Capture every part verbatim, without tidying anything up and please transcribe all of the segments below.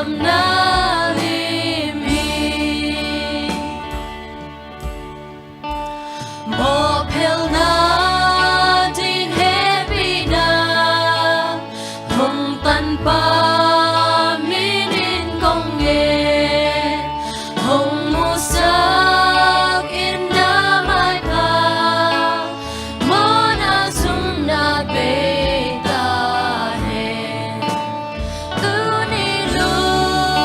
na lim hi. Mawhphelna ding hehpihna hong tanpa minin kong ngen, hong musak in na maipha mawhna zumna bei ta hen. Tuni lungdam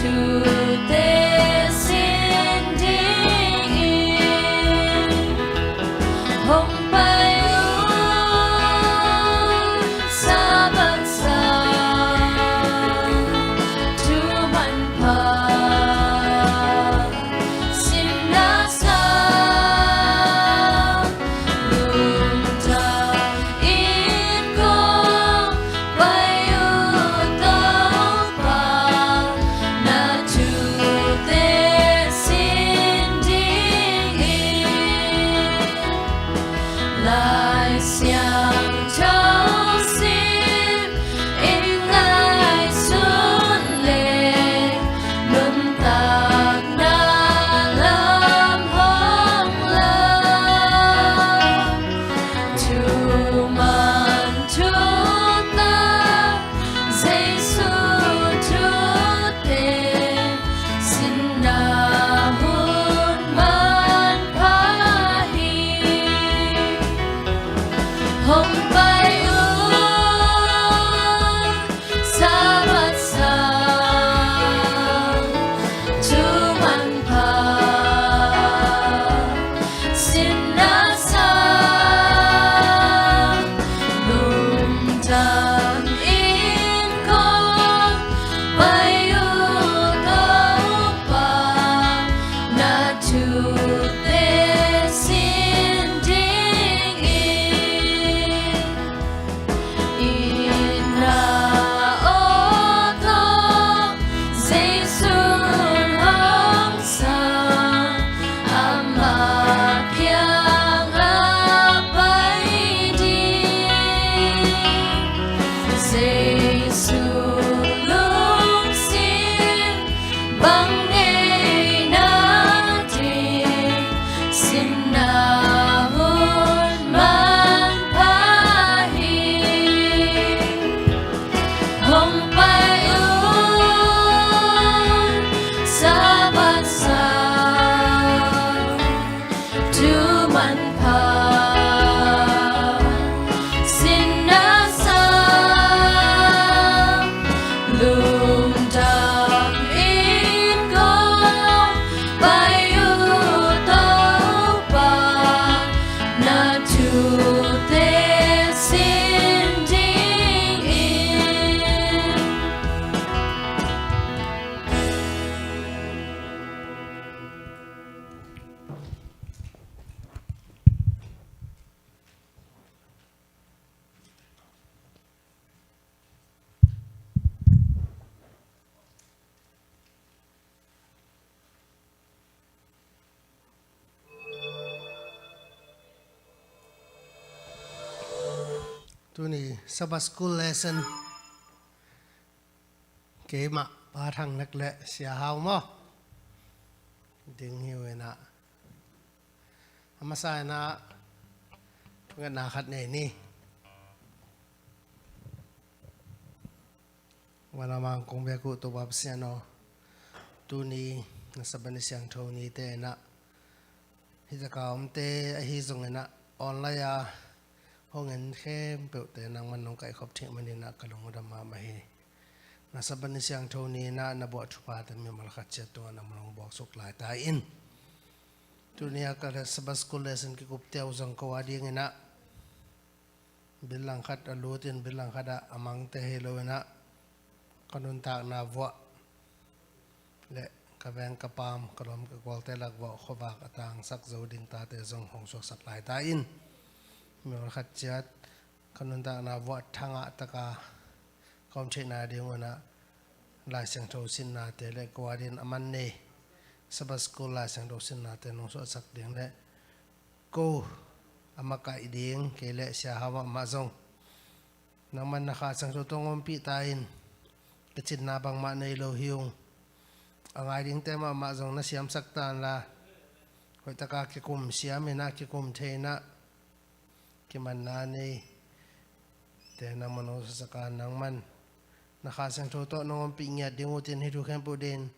Tute sin dingin hong pai un, Sabbath sang thu manpha, sinna sang lungdam in kong pai uh, Topa, na thute sin dingin. Lai Siangtho sim in ngaihsun leng, nuntakna lam hong lam, thuman thutak Jesu thute, sinna hun manpha hi. Hong pai un, Sabbath sang thu manpha, sinna sang lungdam in kong pai uh, Topa, na thute sin dingin. Inn ah aw tawh Jesu hong sang, ama kiangah pai ding. Jesu lungsim bang nei nading, sinna hun manpha hi. Hong pai un, Sabbath sang thu manpha, sinna sang lungdam in kong pai uh, Topa, na thute sin dingin. Tuni Sabbath School lesson keimah Pa Thang Nek le Sia Hau maw ding hi uh inah, a masa inah thungetna khat nei ni. Vanlam a kong biak uh Topa Pasian aw, tuni na Sabbath ni siangtho nite inah, hih taka omte ahi zong inah, online a hong en khempeuhte nangman nong kaihkhop theih man inah ka lungdam mahmah hi. Na Sabbath ni siangtho ni inah na buah thuphate mimal khat ciat tungah nangman hong buaksuk lai ta in. Tuni a ka Sabbath School lesson kikupte uh zong ko a ding inah, bil langkhat a lut in bil langkhat ah a mangte hi lo inah, ka nuntakna vuah le ka veng ka paam, ka lawm ka gualte lak vuah khuavak a tangsak zo ding tate zong hong suaksak lai ta in. Mimal khat ciat ka nuntakna vuah thangah taka ka om theihna ding unah Lai Siangtho sinnate le ko a ding a man nei Sabbath School Lai Siangtho sinnate nong suahsak ding le ko a makaih ding kei le Sia Hau mahmah zong nangman na Kha Siangtho tawh hong ompih ta in. Ka cinna bangmah nei lo hi ung. A ngai dingte mahmah zong na siamsak ta inla, hoihtaka kikum siam inah, kikum thei inah, kimanna nei te nangman hong suaksak a, nangman na Kha Siangtho tawh nong ompih ngiat ding uh tin hih thu khempeuh deih in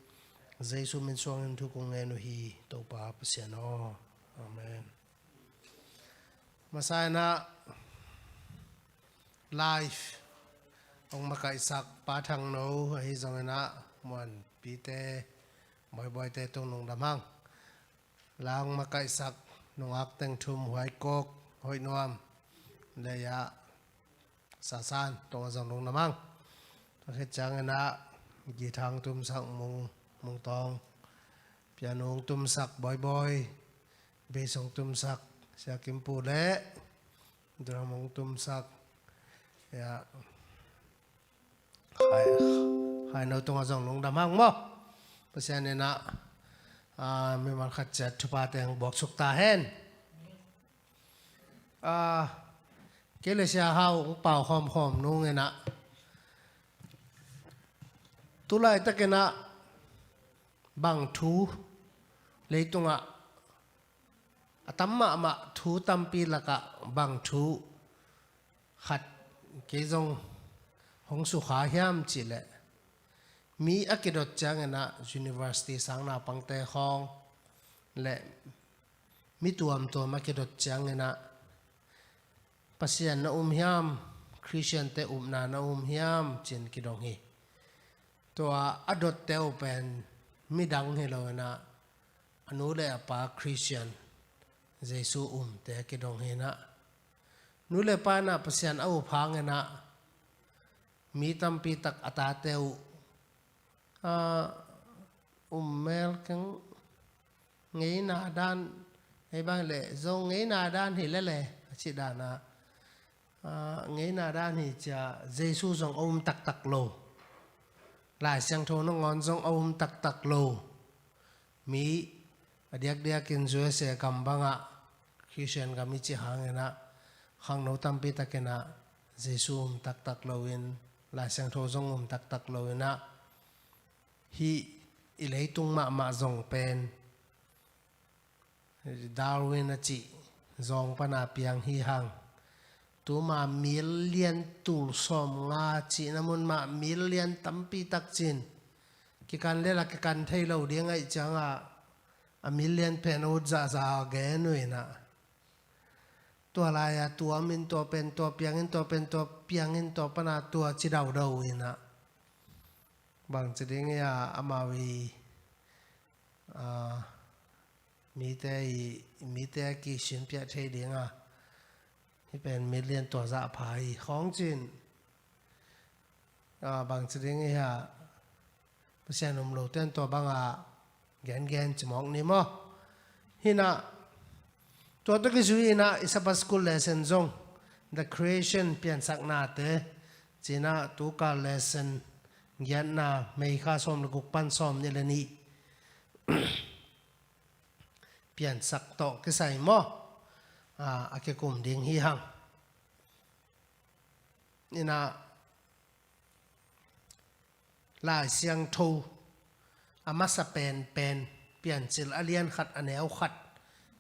Jesu min suangin thu kong ngen uh hi, Topa Pasian aw. Amen. Masa inah live hong makaihsak Pa Thang No ahi zong inah, Muanpite, Bawibawite tung lungdam hang. Lang makaihsak nungak teng thum, Huaikok, Hoihnuam, Leia, Sasan tungah zong lungdam hang. Tua khit ciangin ah githang tumsak Mung, Mungtawng, piano tumsak Bawibawi, beisong tumsak Sia Kim Pu le drum tumsak, ya, Hai, Haino tungah zong lungdam hang maw. Pasian in ah, ah, mimal khat ciat thupha teng buaksuk ta hen. Ah, kei le Sia Hau hong pau khawmkhawm nung in ah, tu laitakin ah bang thu, leitungah a tam mahmah thu tampi lakah bang thu khat kei zong hong sukha hiam cih leh, mi a kidot ciangin ah university sang naupangte khawng le mi tuamtuam a kidot ciangin ah, Pasian na um hiam, Khristiante upna na um hiam ci-in kidong hi. Tua a dotte uh pen midang hi lo in ah, a nu le a pa Khristian, Jesu umte a kidong hi in ah, nu le pa in ah Pasian a up hangin ah mi tampi tak a tate uh, ah, um mel keng, ngeina dan, hei bang le zong ngeina dan hi lele a cih dan ah, ah, ngeina dan hi cia, Jesu zong a um taktak lo, Lai Siangtho nangawn zong a um taktak lo mi, a diakdiakin U S A gam bangah, Khristian gam i cih hangin ah, khangno tampi takin ah Jesu um taktak loin, Lai Siangtho zong um taktak loin ah, hih i leitung mahmah zong pen Darwin a cih zawng pana piang hi hang. Tuma million tul sawmnga cihna mun mah million tampi tak cin kikan lela kikan thei lo ding ahih ciangah, a million pen a ut zahzah a gen uh in ah, tua lai-a tua min tua pen tua piangin tua pen tua piangin tua pana tua ci daudau in ah, bangci ding ia amau i, ah, mite i, mite a kisinpiah thei dinga, hih pen million tua zah pha hi khawng cin, ah, bangci ding ia, Pasian um lote in tua banga gengen ci mawk ni maw. Hinah, tua tawh kizui inah i Sabbath School lesson zong, The Creation, piansaknate, cinah tukal lesson giatna, May kha sawm le guk pan sawm nih le nih, piansak tawh kisai maw, a, a kikum ding hi hang. Inah, Lai Siangtho a masa penpen, Piancil a lian khat a neu khat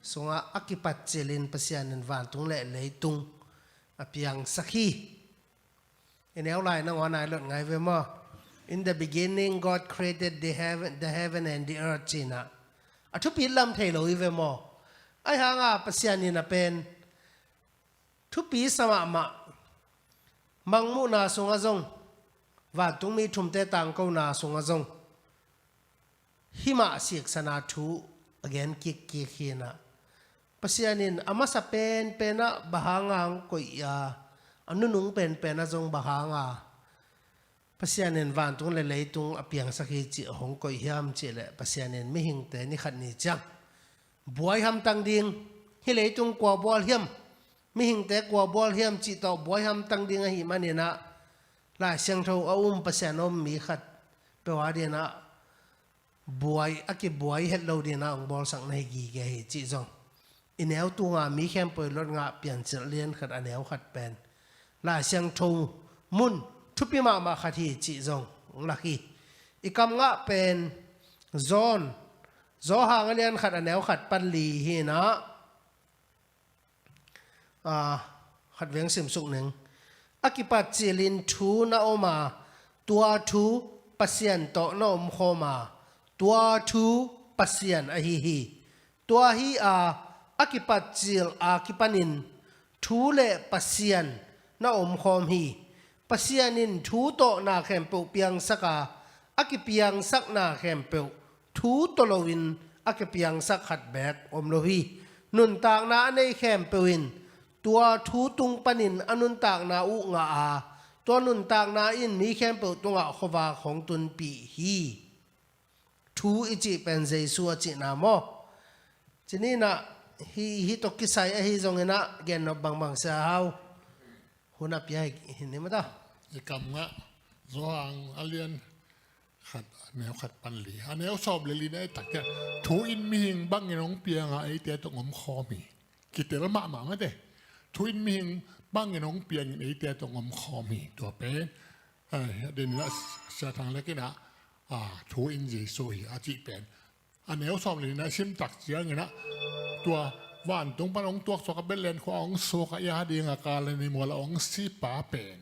sungah a kipatcilin Pasian in vantung le leitung a piangsak hi. I neu lai nangawn a i lot ngai ve maw? In the beginning God created the heaven, the heaven and the earth, cinah. A thupi lam thei lo hi ve maw? Ahi hanga Pasian in a pen thupi sa mahmah, mangmuhna sungah zong, vantungmi thumte tangkona sungah zong, himah siksana thu a gen kikkik hinah, Pasian in a masa penpenah bang hanga hong koih a, a nunung penpenah zong bang hanga Pasian in vantung le leitung a piangsak hi cih a hong koih hiam cih leh, Pasian in mihingte ni khat ni ciang buai hamtang ding, hih leitung kua bual hiam, mihingte kua bual hiam cih tawh buai hamtang ding ahih maninah, Lai Siangtho a um Pasian a um mi khat peuh a dinah buai, a kibuai het lo dinah hong bawlsak na hi gige hi cih zong, i neu tunga mi khempeuh i lot ngah Piancil lian khat a neu khat pen Lai Siangtho mun thupi mahmah khat hi cih zong hong lak hi. I kam ngah pen John, Johan a lian khat a neu khat pan li hinah, a, khat veng simsuk ning. A kipatcilin thu na om a, tua thu Pasian tawh na omkhawm a, tua thu Pasian ahi hi. Tua hi a, a kipatcil a kipanin thu le Pasian na omkhawm hi. Pasian in thu tawh na khempeuh piangsak a, a kipiangsakna khempeuh thu tawh loin a kipiangsak khat beek om lo hi. Nuntakna a nei khempeuh in tua thu tung panin a nuntakna uh ngah a, tua nuntakna in mi khempeuh tungah khuavak hong tunpih hi. Thu i cih pen Jesu a cihna maw? Cininah hi, hi tawh kisai ahi zonginah gennop bangbang sia hau. Hun a pia hi, hi ni mata. I kam ngah Johan a lian khat, a neu khat pan li, a neu sawm le li na i tak ciang, thu in mihing bangin hong piang a, eite tawh hong om khawm hi. Kitel mahmah mate. Thu in mihing bangin hong piangin eite tawh hong om khawm hi. Tua pen, ai, a den inah Sia Thang Lek inah, a, thu in Jesu hi a cih pen a neu sawm le li na i sim tak cianginah, tua vantung pan hong tuaksuak a Bethlehem khua hong suak a, i a dingah Kalvari mual a hong sipa pen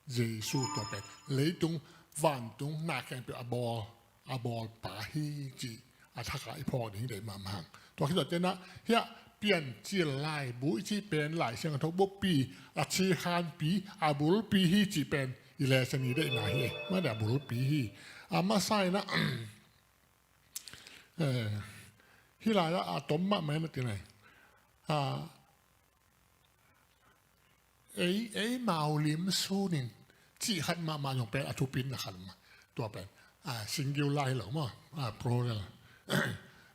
Jesu, tua pen leitung vantung na khempeuh a bawl, a bawlpa hi cih a thak a i phawk ding deih mahmah hang. Tua khit tawh cianginah hiah Piancil laibu i cih pen Lai Siangtho buppi, a thikhanpi, a bulpi hi cih pen i lesson i deihna hi. Mate, a bulpi hi. A masa inah, eh, hih lai-ah a tom mahmah inah ti nai. A, ei, eimau lim sunin cih khat mahmah zong pen a thupina khat mah. Tua pen, a, singular hi lo maw, a, plural.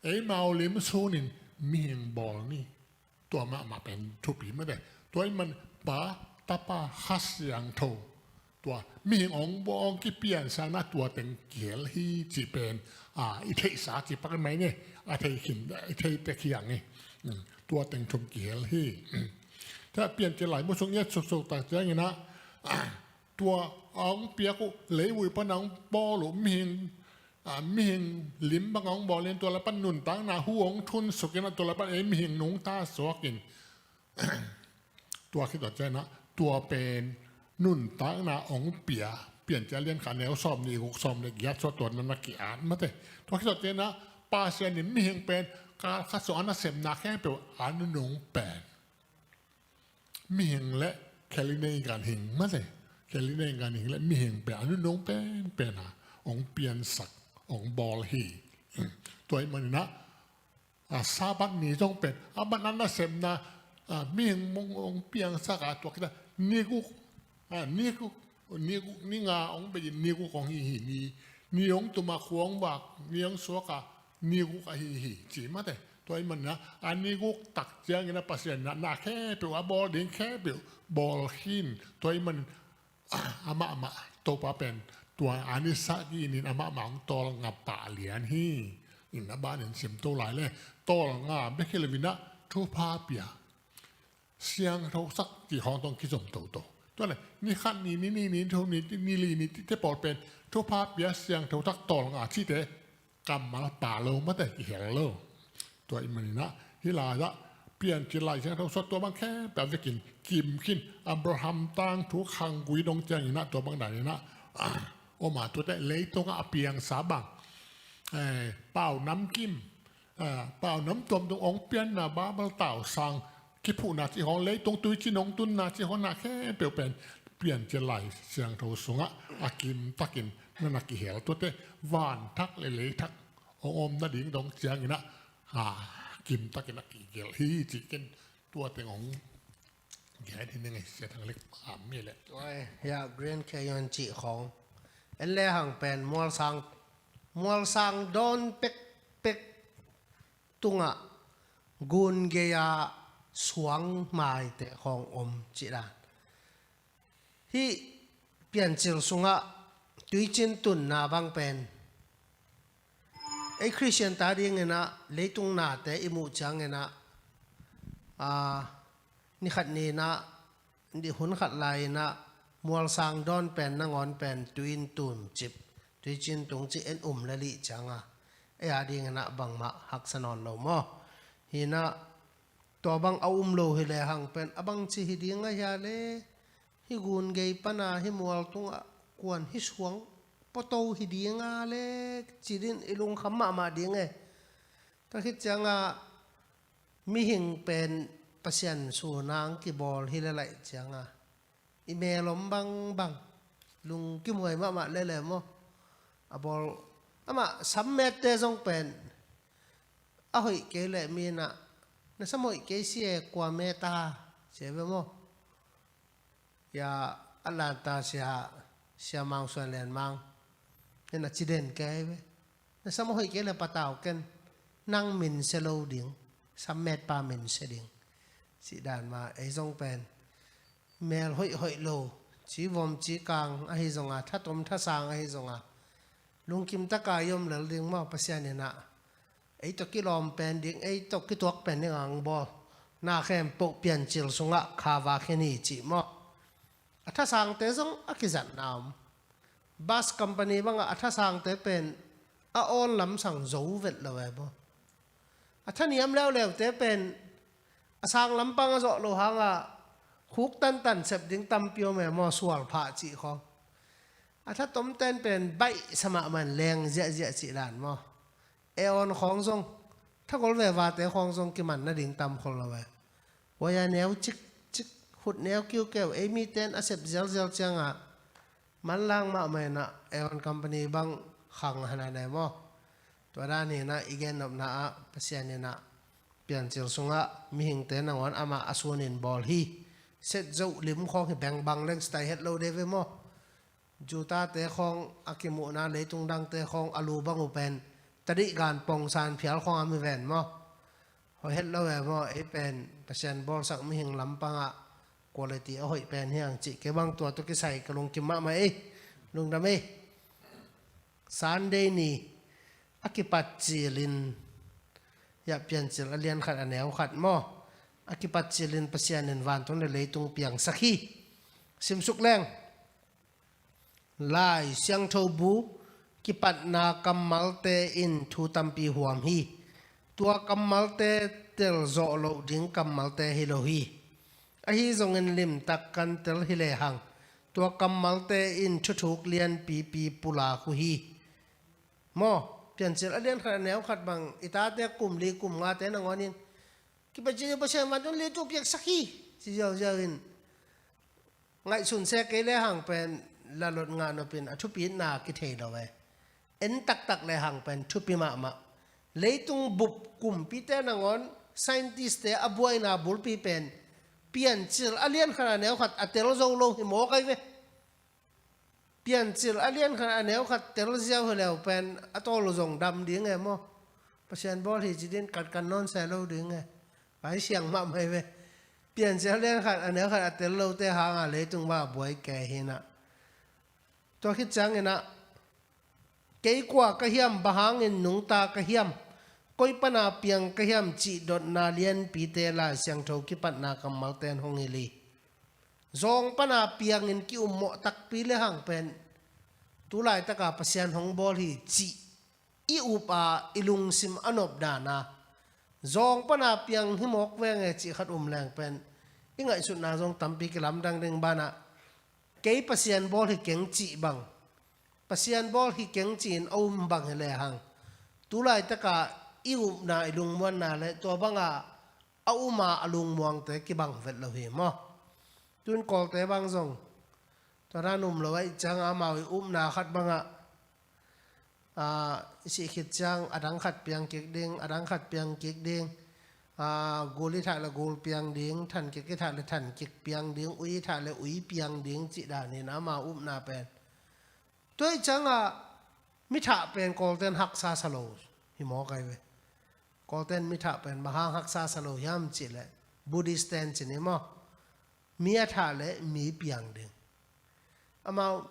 Eimau lim sunin mihing bawl ni. Tua mahmah pen thupi mate. Tua i man Pa, Tapa, Kha Siangtho, tua mihing hong bawl, hong kipiansakna tua teng kihel hi cih pen, a, i theihsa cih pak in mai ni. A thei khin, i thei tek hi hang hi. Tua teng thum kihel hi. Tua Piancil laibu sung i et suksuk tak cianginah, tua a hong piak uh, leivui pan a hong bawl uh mihing, a, mihing lim bang a hong bawlin, tua lai pan nuntakna hu hong thun sukinah, tua lai pan ei mihing nungta suakin, tua khit tawh cianginah tua pen nuntakna hong pia, Piancil a lian khat, a neu sawm nih guk, sawm le giat sung tua na na ki-at mate. Tua khit tawh cianginah Pasian in mihing pen kal khat sung a nasepna khempeuh a nunung pen mihing le khelinei ganhing mate. Khelinei ganhing le mihing pen a nunung penpen a hong piansak, hong bawl hi. Tua ahih maninah, a, Sabbath ni zong pen a man a nasepna, a, mihing mong hong piangsak a, tua khit a ni guk, a, ni guk, ni guk, ni nga hong bei in ni guk hong hi hi, ni, ni hong tum a, khua hong vak, ni hong suak a, ni guk ahi hi ci mate. Tua ahih maninah a ni guk tak cianginah Pasian inah na khempeuh, a bawl ding khempeuh bawl khin. Tua ahih manin, a, amahmah Topa pen tua a ni sagih nin amahmah hong tawlnga pah lian hi. In a banin simto lai le, tawlnga bek hi loinah thupha pia, siangthosak cih khawng tawh hong kizom toto. Tua le ni khat ni, ni nih ni, ni thum ni, ni li ni, cihte pawl pen thupha pia, siangthosak, tawlnga cihte kammal pha lo mate, kihel lo. Tua ahih maninah hih lai-ah Piancil Lai Siangtho sung tua bang khempeuh a vekin kim khin, Abraham tangthu khanggui dong cianginah tua bang daninah, a, om a, tuate leitungah a piangsa bang, eh, pau namkim, a, pau namtuam tung hong pianna, Babel tausang kiphuhna cih khawng, leitung tuiciin hong tunna cih khawng, na khempeuh pen Piancil Lai Siangtho sungah a kimtakin na na kihel. Tuate vanthak le leithak hong om nading dong cianginah, a, kimtakin a kigelh hi cih ken tua teng hong gen hi ning ei, Sia Thang Lek, a, mi le. Tua e, hiah Grand Canyon cih khawng en lehang pen mualsang, mualsang dawn pekpek tungah gun gei-a suang maite khawng om cih dan. Hih Piancil sungah tuiciin tunna bang pen ei Khristian ta dinginah leitung nate i muh cianginah, a, ni khat ni inah, ni hun khat lai inah mualsang dawn pen nangawn pen tui in tumcip, tuiciin tung cih en um le lih cianga ei a dinginah bangmah haksa nawn lo maw? Hinah tua bang a um lo hi lehang pen a bangci hi ding a hia le, hih gun gei pana hih mual tungah kuan hih suang pua to hi ding a le, ci din i lungkham mahmah ding e. Tua khit cianga mihing pen Pasian sunan kibawl hi le laih cianga i melom bangbang lungkimhuai mahmah lele maw? A bawl, amah sam mette zong pen a hoih kei leh mi in ah, na sam hoih kei si e, kua me ta, ci ve maw? Ya, Atlanta sia, Sia Mang Suan Lian Mang in a ci den kei ve. Na sam hoih kei leh patau ken, nang min sia lo ding, sam met pa min sia ding, ci dan mah ei zong pen mel hoih hoih lo, ci vom ci kang ahi zonga, thatom thasang ahi zonga, lungkim taka i om lel ding maw? Pasian in ah ei tawh kilawm pen ding, ei tawh kituak pen ding ang bawl. Na khempeuh Piancil sungah kha vak hi ni, ci maw? A thasangte zong a kizatna om. Bus company bangah a thasangte pen a awn lamsang zo vet lo e maw? A thaniam leuleute pen a sang lampang a zawh lo hangah khuk tantan sep ding tampi om e maw, sual phah cih khawng. A thatom ten pen baihsa mahmah in leng ziahziah cih dan maw? E awn khawng zong, thagol vevate khawng zong kiman nading tam khol lo e. Waya neu cikcik, hut neu kiukeu, ei mite in a sep zialzial ciangah manlang mahmah in ah e awn company bang khang hana ne maw? Tua dan hi in ah i gennopna ah Pasian in ah Piancil sungah mihingte nangawn amah a sunin bawl hi. Set zoh lim khawng hi beng bang leng sitai het lo de ve maw? Jutate khawng a kimuhna leitung dangte khawng a lu bang uh pen tadih gan pongsan phial khawng a mi ven maw? Hoih het lo e maw? Ei pen Pasian bawlsak mihing lampangah quality a hoih pen hiang cih kei bang tua tawh kisai ka lungkim mahmah ei. Lungdam ei. Sunday ni a kipat cilin, ya, Piancil a lian khat a neu khat maw? A kipat cilin Pasian in vantung le leitung piangsak hi. Simsuk leng. Lai Siangtho bu kipatna kammalte in thu tampi huam hi. Tua kammalte telzawh loh ding kammalte hi lo hi. Ahi zongin limtak kan tel hi lehang, tua kammalte in thuthuk lianpipi pulak uh hi. Maw, Piancil a lian khat a neu khat bang, i tate kum li kum ngate nangawnin, kipat cilin Pasian vantung le leitung piangsak hi, ci ziauziau in, ngaihsun se kei lehang pen lalot ngah nopin a thupitna kithei lo e. En taktak lehang pen thupi mahmah. Leitung bup kumpite nangawn scientist-te a buaina bulpi pen Piancil a lian khat a neu khat a tel zo lo hi mawk ai ve. Piancil a lian khat a neu khat tel ziau hi leu pen a tawl uh zong dam ding e maw? Pasian bawl hi ci din katkan nawn se lo ding e. Pai siang mahmah hi ve. Piancil a lian khat a neu khat a tel lote hanga leitung va buai ke hi in ah. Tua khit ciangin ah, kei kua ka hiam, bang hangin nungta ka hiam, koi pana piang ka hiam cih dotna lianpite Lai Siangtho kipatna kammalte in hong hilh hi. Zawng pana piangin ki-ummawh takpi lehang pen tu laitaka Pasian hong bawl hi cih i up a i lungsim a nop dana, zawng pana piang hi mawk veng e cih khat um leng pen i ngaihsutna zong tampi kilamdang ding banah, kei Pasian bawl hi keng cih bang, Pasian bawl hi keng ci-in a um bang hi lehang, tu laitaka i upna, i lungmuanna le tua banga a uma a lungmuangte kibang vet lo hi maw? Tun Kawlte bang zong tua dan um lo ahih ciang amau i upna khat bangah, aa, i sih khit ciang a dang khat piang kik ding, a dang khat piang kik ding, aa, gul i thah le gul piang ding, than kik i thah le than kik piang ding, ui i thah le ui piang ding cih danin amau upna pen. Tua ahih ciangah mi thah pen Kawlten haksa sa lo hi mawk ai ve. Kawlten mi thah pen bang hang haksa sa lo hiam cih leh, Buddhist-ten ci ni maw? Mi a thah le mi piang ding. Amau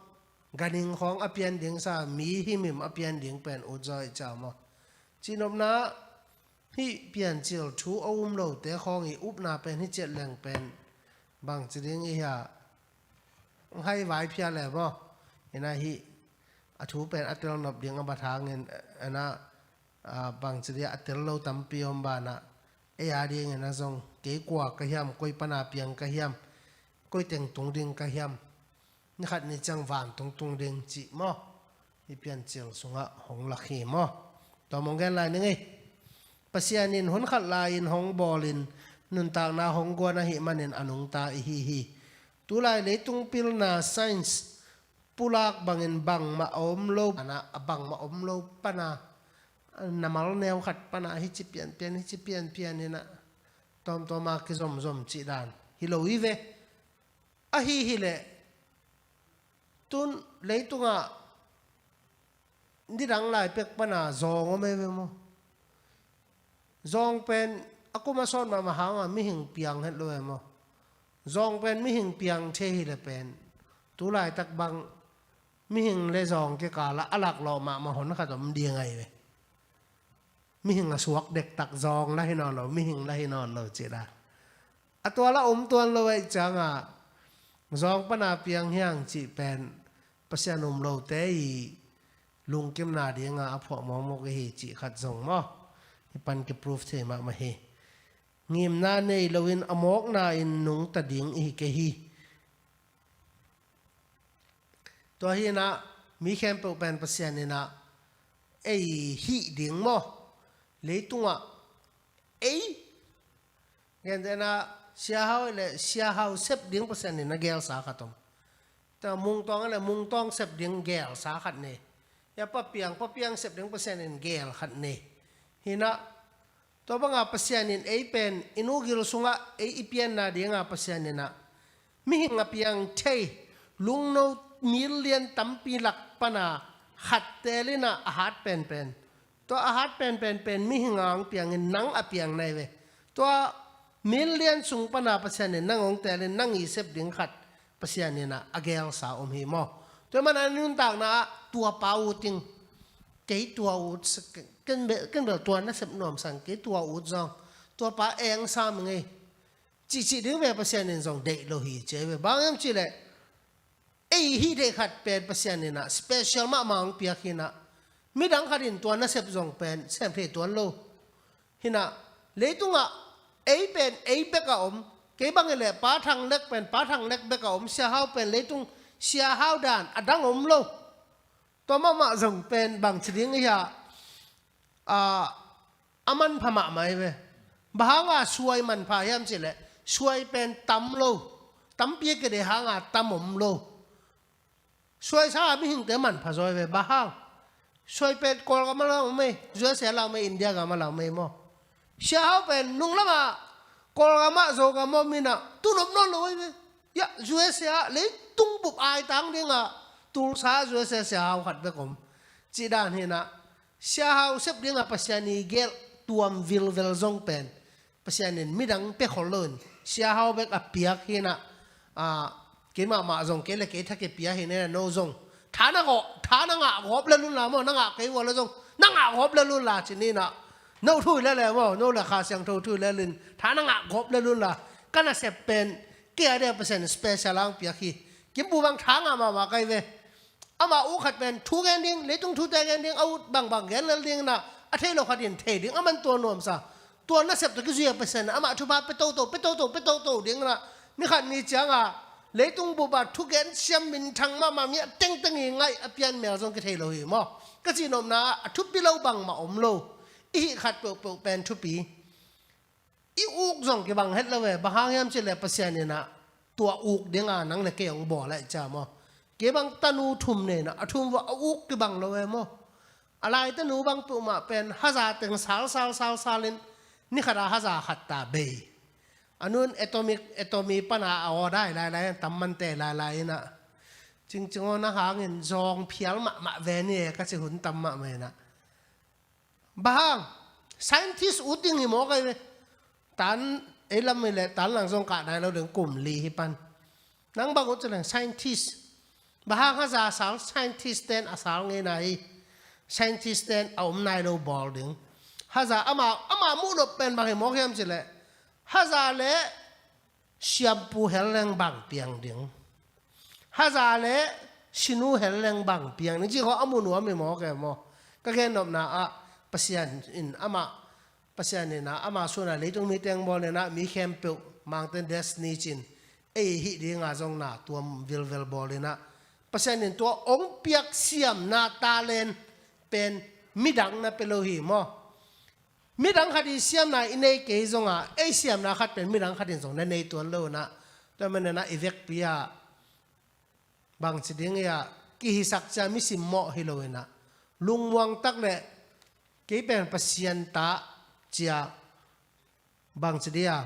ganhing khawng a pian ding sa, mi himhim a pian ding pen ut zaw i ca maw? Cihnopna hih Piancil thu a um lote khawng i upna pen hi ciat leng pen bangci ding i hia? Hai vai phia le maw? Ina hih a thu pen a tel nop ding a bat hangin, ina, a, bangci dia a tel lo tampi om banah, ei a dingin a zong, kei kua ka hiam, koi pana piang ka hiam, koi teng tung ding ka hiam, ni khat ni ciang vantung tung ding cih maw? Hih Piancil sungah hong lak hi maw? Tua mong gen lai ning ei. Pasian in hun khat lai-in hong bawlin nuntakna hong guan ahih manin a nungta i hi hi. Tulai leitung pilna science pulak bangin bangmah a om lo, a bangmah om lo pana, na mal neu khat pana hici pianpian, hici pianpian inah tawmtawma kizomzom cih dan hi lo hi ve. Ahi hileh tun leitungah nidang lai pek pana zawng om ei ve maw? Zawng pen a kum a sawt mahmah hangah mihing piang het lo ei maw? Zawng pen mihing piang thei hileh pen tu laitak bang mihing le zawng kikalah a laklawh mahmah hon khat om ding ahi ve. Mihing a suak dektak zawng la hi nawn lo, mihing la hi nawn lo cih dan. A tua la om tuan lo ahih ciangah zawng pana piang hiang cih pen Pasian um lote i lungkimna dinga a phuah mawkmawk ihi cih khat zong maw? Hi pan kiproof thei mahmah hi. Ngimna nei loin a mawkna in nungta ding ihi kei hi. Tua hinah mi khempeuh pen Pasian inah ei hih ding maw? Leitungah ei, gentehna siahau le siahau sep ding Pasian in a gelsa khat om. Tua mungtawng le mungtawng sep ding gelsa khat nei. Ya papiang, papiang sep ding Pasian in gel khat nei. Hinah tua banga Pasian in ei pen i nugil sungah ei i pianna dinga Pasian inah mihing a piang thei lungno million tampi lak pana khat telinah a hat penpen, tua a hat penpen pen mihing a ang piangin nang a piang nai ve. Tua million sung pana Pasian in nang hong telin nang i sep ding khat Pasian inah a gelsa om hi maw? Tua mana nuntakna ah tua pa ut ing. Kei tua ut, ken bel tua nasep nuam sang, kei tua ut zong tua pa eng sam ngei. Cihcih ding ve Pasian in zong deih lo hi ci ve. Bang hiam cihleh ei hih deih khat pen Pasian inah special mahmah hong piak hinah midang khat in tua nasep zong pen sem thei tuan lo. Hinah leitungah ei pen ei bek a om. Kei bang hileh Pa Thang Lek pen Pa Thang Lek bek a om. Siahau pen leitung siahau dan a dang om lo. Tua mahmah zong pen bangci ding ihi a, a manpha mahmah hi ve. Bang hanga suai manpha hiam cihleh suai pen tam lo. Tampi a kidei hanga tam om lo. Suai sa mihingte manpha zaw hi ve. Bang hang? Suai pen Kawlgam a la om ei, U S A la om ei, India gam a la om ei maw? Siahau pen nunglamah Kawlgamah Zogam om inah tunop nawn lo hi ve. Ya U S A leitung bup aitang dingah Tulsa U S A siahau khat bek om. Cih dan hinah siahau sep dingah Pasian i gelh tuam vilvel zong pen Pasian in midang pia khol loin siahau bek a piak hinah, a, kei mahmah zong kei le kei thak i pia hinah no zong tha na ngah, tha na ngah gawp le lunla maw, na ngah kei vua le zong na ngah gawp le lunla ci ninah no thu i le le maw, no le Kha Siangtho thu i le lin tha na ngah gawp le lunla ka nasep pen kei a dia Pasian special ang piak hi. Kimbu bang tha ngah mahmah kai ve. Amah ut khat pen thu gen ding, leitung thute gen ding, a ut bangbang gen lel ding inah a thei lo khat in thei ding a man tua nuamsa. Tua nasep tawh kizui a Pasian amah thupha pia toto, pia toto, pia toto ding inah ni khat ni cianga leitung bupa thugen siam minthang mahmah mi a tengteng i ngaih a pian mel zong kithei lo hi maw? Ka cihnopna ah a thupi lo bangmah om lo. I hih khat peuhpeuh pen thupi. I uk zong kibang het lo ve. Bang hang hiam cihleh Pasian inah tua uk dinga nang le kei hong bawl ahih ciang maw? Kei bang tanu thum nei inah a thum vua a uk kibang lo ve maw? A lai tanu bang peuhmah pen haza teng sal sal sal sal in ni khata haza khat ta bei. A nun atomic, atomic pana a aw dai lailai in tam mante lailai inah cingcing aw na hangin zawng phial mahmah ve ni e ka ci hun tam mahmah inah. Bang hang? Scientist ut ding hi mawk ahi ve. Tan ei lam hileh tan lang zong kah nai lo ding kum li hi pan. Nang bang ut cileng scientist. Bang hang haza sal scientist ten a sal ngei nai hi. Scientist ten a om nai lo bawl ding. Haza ama, ama muhnop pen bang hi mawk hiam cileh haza le siampu hel leng bang piang ding. Haza le sinu hel leng bang piang ding. Ci khaw a mu nuam hi mawk e maw? Ka gennopna ah Pasian in amah, Pasian in ah ama suna leitung mi teng bawl in ah mi khempeuh mangten destiny cin ei hih dinga zong na tuam vilvel bawl in ah Pasian in tua ong piak siamna talent pen midang na pe lo hi maw? Midang khat i siamna i nei kei zonga ei siamna khat pen midang khat in zong na nei tuan lo na. Tua manin ah i vekpi ah bangci ding i ah kihisak cia mi simmawh hi lo inah, lungmuang tak le kei pen Pasian ta cia bangci dia,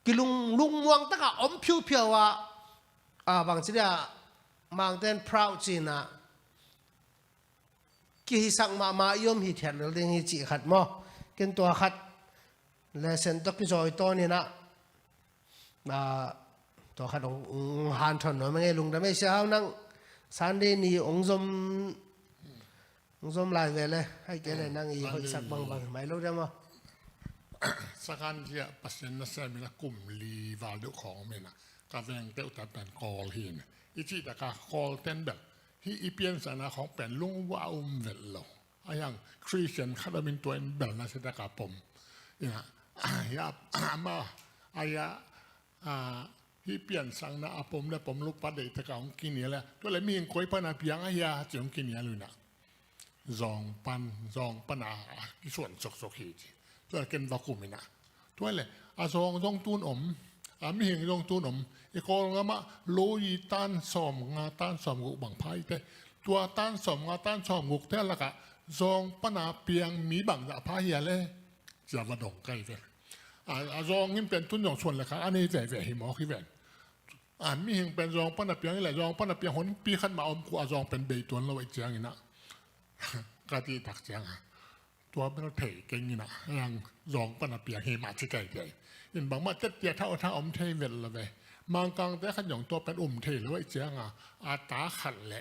kilung lungmuang taka om phiuphiau ah, a bangci dia, Mangten proud cinah kihisak mahmah i om hi thiat lel ding hi cih khat maw? Ken tua khat lesson tawh kizawi tawn inah, a, tua khat hong, hong hanthawn nuam ing ei. Lungdam ei Sia Hau, nang Sunday ni hong zom, hong zom lai ve le, hai kei le nang i hoihsak bangbang mai lo dia maw? Sakan zia Pasian na sem inah kum li val deuh khawng om inah, ka veng teuh ta pen Kawl hi inah, i cih taka Kawl ten bel hih i piansakna khawng pen lungua um vet lo. A hiang Christian khat om in tua in bel na se taka pom inah, a, ama, a, hih piansakna a pom le pom lupa deih taka hong kinia le, tua le mihing koi pana piang a hia ci hong kinia lo inah, zawng pan, zawng pana a kisuan soksok hi ci. Tua le ken va kum inah, tua le a zawng zong tun om, a mihing zong tun om. I Kawlgam ah lo i tan sawm nga tan sawm guk bang pha i te, tua tan sawm nga tan sawm guk te lakah zawng pana piang mi bangzah pha hia le, cia va dong kai ve. A, a zawng in pen tun zong suan le kha a nei veve hi mawk hi ven. A mihing pen zawng pana piang i le, zawng pana piang honpi khat mah om kua, a zawng pen bei tuan lo ahih ciang inah, ka cih tak ciang a, tua bel thei keng inah, a hiang zawng pana piang hi mah ci kai thei. In bangmah tettiah thau a tha om thei vet lo ve. Mangkangte khat zong tua pen um thei lo ahih ciang a, a ta khat le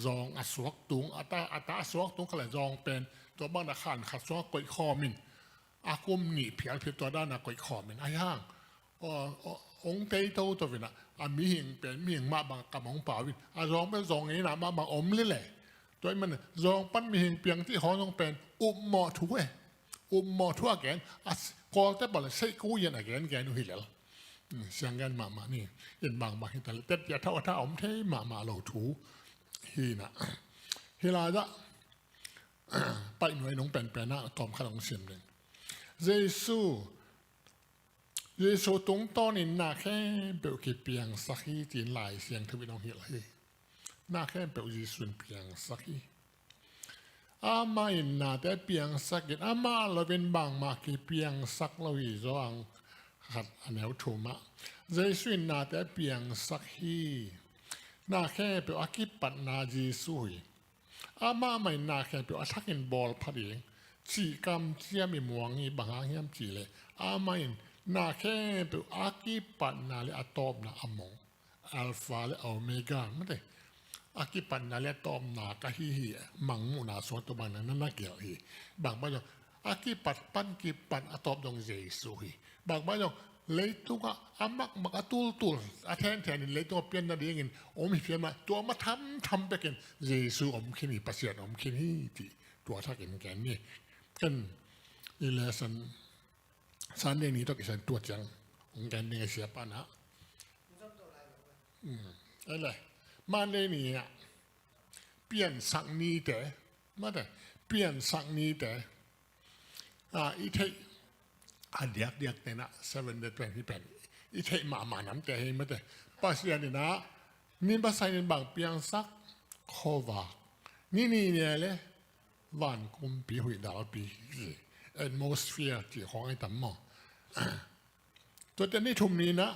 zawng a suak tung, a ta, a ta a suak tung khat le zawng pen tua bang na khan khat suak koih khawm in, a kum nih phial phial tua dan a koih khawm in, a hiang, aw, aw, hong tei toto inah, a mihing pen mihing mah bang kam hong pau in, a zawng pen zawng ngeina mah bang om lile. Tua ahih manin zawng pan mihing piang cih khawng zong pen upmawh thu e. Upmawh thu a gen, a s-, Kawlte bang le seihku in a gengen uh hi lel. Hmm, siang gen mahmah ni. In bangbang hi ta le, tettiah thau a tha om thei mahmah lo thu hi inah. Hi lai dah, paih nuai nong penpen ah tawm khat hong sim ning. Jesu, Jesu tungtawnin na khempeuh kipiangsak hi ci-in Lai Siangtho in hong hilh hi. Na khempeuh Jesu in piangsak hi. Amah in nate piangsak in, amah loin bangmah kipiangsak lo hi. Johan khat a neu thum ah, Jesu in nate piangsak hi. Na khempeuh a kipatna Jesu hi. Amah mah in na khempeuh a thakin bawl phat hi. Cih kamciam i muang hi. Bang hang hiam cih leh, amah in na khempeuh a kipatna le a tawpna a mu. Alpha le Omega, mate. A kipatna le a tawpna ka hi hi, mangmuhna sungah tua bang na na gelh hi. Bangbang zong a kipat pan kipan a tawp dong Jesu hi. Bangbang zong leitungah a makmak, a tultul, a thenthen in leitungah pian nadingin om hi phian mah, tua mah thamtham bekin Jesu om khin hi, Pasian om khin hi cih tua thakin gen ni. Ken i lesson Sunday ni tawh kisai tua ciang hong gen ding a, Siapa na. Hmm. Ei le, Monday ni ah piansak nite, mate, piansak nite, a, i theih a diakdiak tenah Seventh Day twenty pen i theih mahmah namte hi, mate. Pasian in ah ni masa in bang piangsak? Khuavak. Ni ni ne le van kumpi, huih dalpi, atmosphere cih khawng ai tam maw? Tuate ni thum ni nah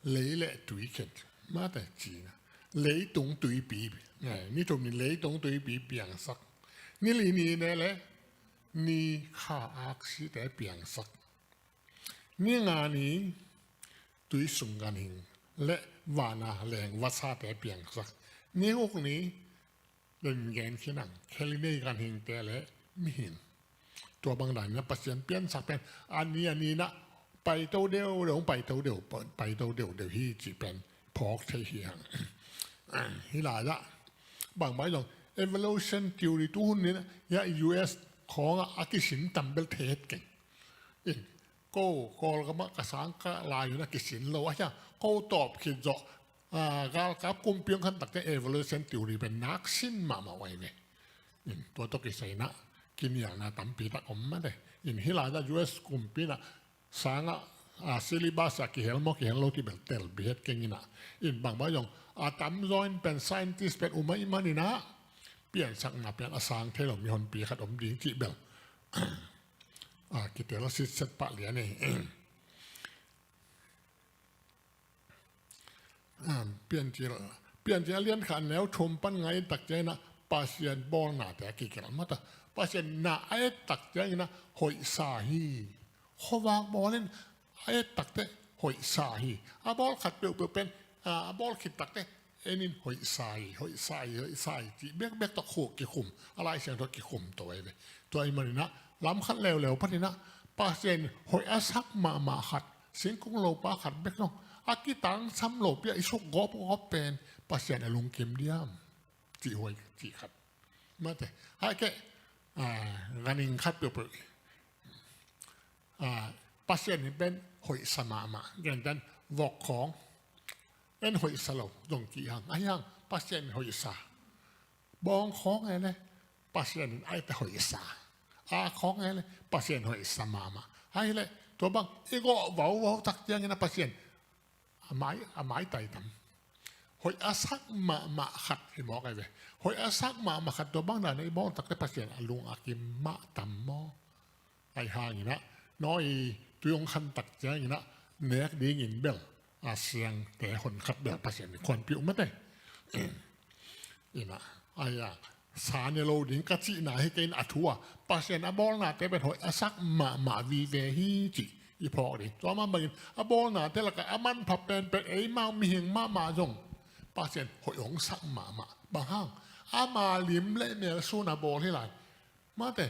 lei le tui khen, mate, cina. Leitung tuipi, ni thum ni leitung tuipi piangsak. Ni li ni ne le ni kha aksite piangsak. Ni nga ni tui sung ganhing le vana leng vasate piangsak. Ni guk ni, den gen khin ang, Khelinei ganhingte le mihing. Tua bang dan na Pasian piansak pen a ni a ni nah paito deuhdeuh, paito deuh, paito deuhdeuh hi cih pen phawk thei hi hang. Hi lai ah bangmah zong evolution theory tuhun ni nah, ya U S khawngah a kisin tam bel thei het keng. In, ko Kawlgam ah ka sang ka lai un a kisin lo a, ko tawp khit zawh, a, galkap kumpi hong khan takte evolution theory pen nak sin mahmah uh ahi ve. In, tua tawh kisai nah kinialna tampi tak om mate. In, hi lai ah U S kumpi nah sangah a syllabus ah kihel maw kihel lo ti bel tel bihet keng inah. In bangbang zong a tamzaw in pen scientist pen um ahih man inah piansakna pen a sang thei lo mihonpi khat om ding cih bel a kitel sitset pah lian ei. Piancil, Piancil a lian khat neu thum pan nga et tak ciangin ah Pasian bawlnate a kigelh mata. Pasian na a et tak ciangin ah hoihsa hi. Khuavak bawl in a et takteh hoihsa hi. A bawl khat peuhpeuh pen a bawl khit takteh en in hoihsa hi, hoihsa hi, hoihsa hi cih bekbek tawh kikhum, a Lai Siangtho kikhum to ahi ve. Tua ahih man inah lam khat leuleu pan inah Pasian hoih a sak mahmah khat, singkung lopa khat bek zong a kitangsam lopi ah i suk gawpgawp pen Pasian a lungkim diam cih huai cih khat. Mate, haikeh, a, ganhing khat peuhpeuh, a, Pasian in pen hoihsa mahmah. Gentehna vok khawng en hoihsa lo zong kihang, ahi hang Pasian in hoihsa. Bawng khawng e le Pasian in a et a hoihsa. A khawng e le Pasian hoihsa mahmah. Ahi leh tua bang i gawh vauvau tak ciangin ah Pasian a mai, a maitai tam. Hoih a sak mahmah khat hi mawk ahi ve. Hoih a sak mahmah khat tua bang dan a i bawl takteh Pasian a lung a kim mah tam maw? Ahi hang inah nawi tui hong khan tak ciangin ah nek dingin bel a siangte hon khat bel Pasian in khuanpih uh mate. Inah, ahi a, sa ne lo ding ka cihna hi kei in a thu a, Pasian a bawlnate pen hoih a sak mahmah vive hi cih i phawk ding. Tua mah bangin a bawlnate lakah a manpha penpen eimau mihing mahmah zong Pasian hoih hong sak mahmah. Bang hang? Ama lim le mel sun a bawl hi lai. Mate,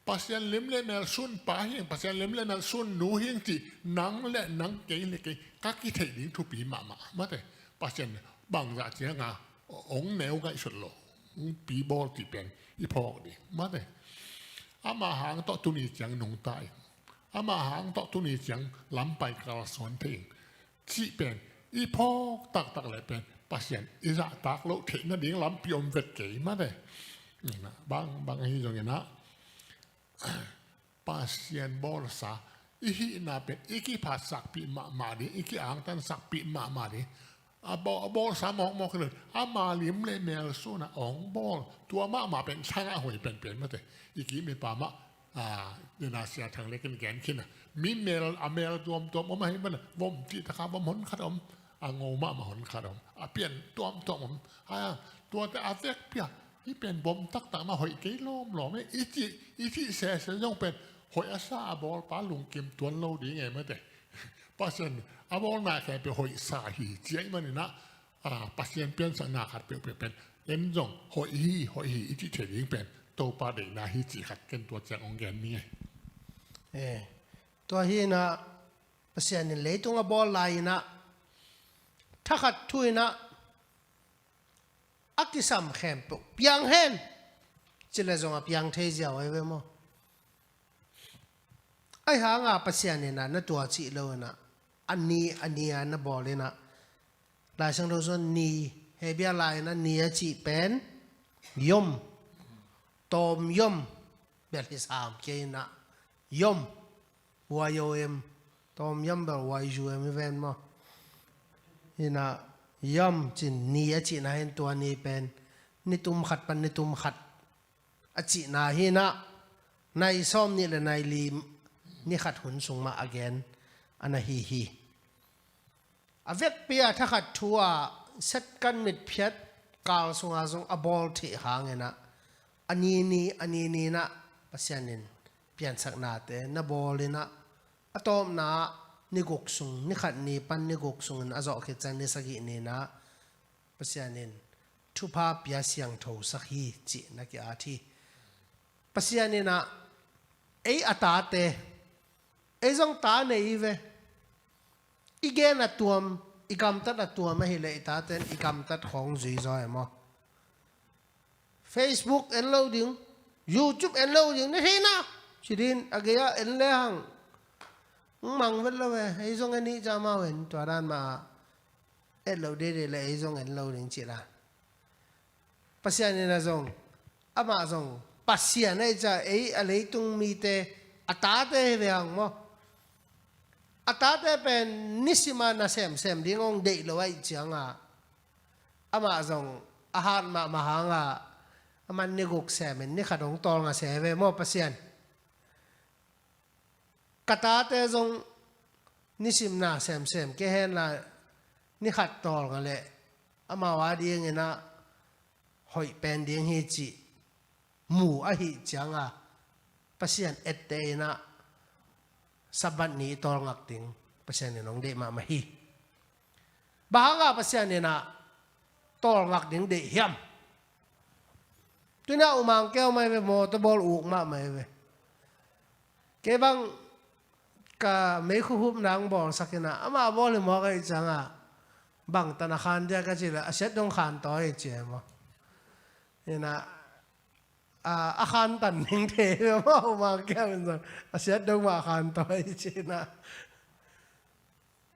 Pasian lim le mel sun pa hi ing, Pasian lim le mel sun nu hi ing cih nang le nang, kei le kei ka kitheih ding thupi mahmah. Mate, Pasian bangzah cianga hong neu ngaihsut lo, hong pi bawl cih pen i phawk ding. Mate, ama hang tawh tuni ciang nungta ing, ama hang tawh tuni ciang lampai kalsuan thei ing cih pen i phawk taktak leh pen Pasian i zahtak loh theih nading lampi om vet kei. Mate, bang, bang ahi zongin ah Pasian bawlsa i hihna pen i kiphatsakpih mahmah ding, i ki-angtansakpih mahmah ding. A bawl, a bawlsa mawkmawk hi lo in ama lim le mel sun a hong bawl, tua mahmah pen thangah huai penpen mate. I kim i pam ah, a, nena Sia Thang Lek in gen khin a, mi mel, a mel tuamtuam om ahih man a vom cih taka vom hon khat om, a ngo mahmah hon khat om, a pian tuamtuam om. A, tuate a vekpi a hih pen vom taktak mah hoih kei lawmlawm e i cih, i cih sese zong pen hoih a sa a bawlpa lungkim tuan lo ding e mate. Pasian a bawlna khempeuh hoihsa hi ci ahih man inah, a, Pasian piansakna khat peuhpeuh pen en zong hoih hi, hoih hi i cih thei ding pen Topa deihna hi cih khat ken tua ciang hong gen ni e. Eh, tua hi inah Pasian in leitung a bawl lai inah thakhat thu inah a kisam khempeuh piang hen ci leh zong a piang thei ziau ahi ve maw? Ahi hanga Pasian inah na tua cih lo inah a ni, a ni a na bawl inah Lai Siangtho zong ni, Hebrew lai inah ni a cih pen yom, tawm yom, bel hi sam kei inah yom, Y O M, tawm yom bel Y U M i ven maw? Inah yom cin ni a cihna hin tua ni pen nitum khat pan nitum khat a cihna hi inah nai sawm nih le nai li ni khat hun sung mah a gen a na hi hi. A vekpi a thakhat thu a set kan mitphiat kal sunga zong a bawl thih hang inah a ni ni, a ni ni inah Pasian in piansaknate na bawl inah a tawpna ah ni guk sung, ni khat ni pan ni guk sungin a zawh khit ciang ni sagih ni inah Pasian in thupha pia siangthosak hi cih na ki-at hi. Pasian inah ei a tate, ei zong ta nei hi ve. I gen a tuam, i gamtat a tuam ahih leh i tate in i gamtat khawng zui zaw e maw? Facebook en lo ding, YouTube en lo ding, na theihna ci ding a gei-ah en lehang hong mang vet lo e, ei zong en hi ci amau in tua dan mah et lo deidei leh ei zong en lo ding ci la. Pasian in a zong, amah zong Pasian ahih ciang ei a leitung mite a tate hi ve hang maw? A tate pen nisima na semsem ding hong deih lo ahih cianga, amah zong a hat mahmah hanga, aman ni guk semin ni khat hong tawlnga se ve maw Pasian. Ka tate zong nisim na semsem kei henla, ni khat tawlnga leh amau a dinginah hoih pen ding hi cih mu ahih cianga, Pasian ette inah Sabbath ni i tawlngak ding Pasian in hong deih mahmah hi. Bang hanga Pasian inah tawlngak ding deih hiam? Tuna umang keu mai ve, mawtaw bawl uk mahmah ve. Kei bang ka meikhu hupna ang bawlsak inah, amah bawl hi mawk ahih cianga, bang tan a khan dia ka cih leh, a siat dong khan tawi ci e maw. Inah, a, a khan tan ning thei ve maw, umang keu in zong a siat dong mah khan tawi ci inah.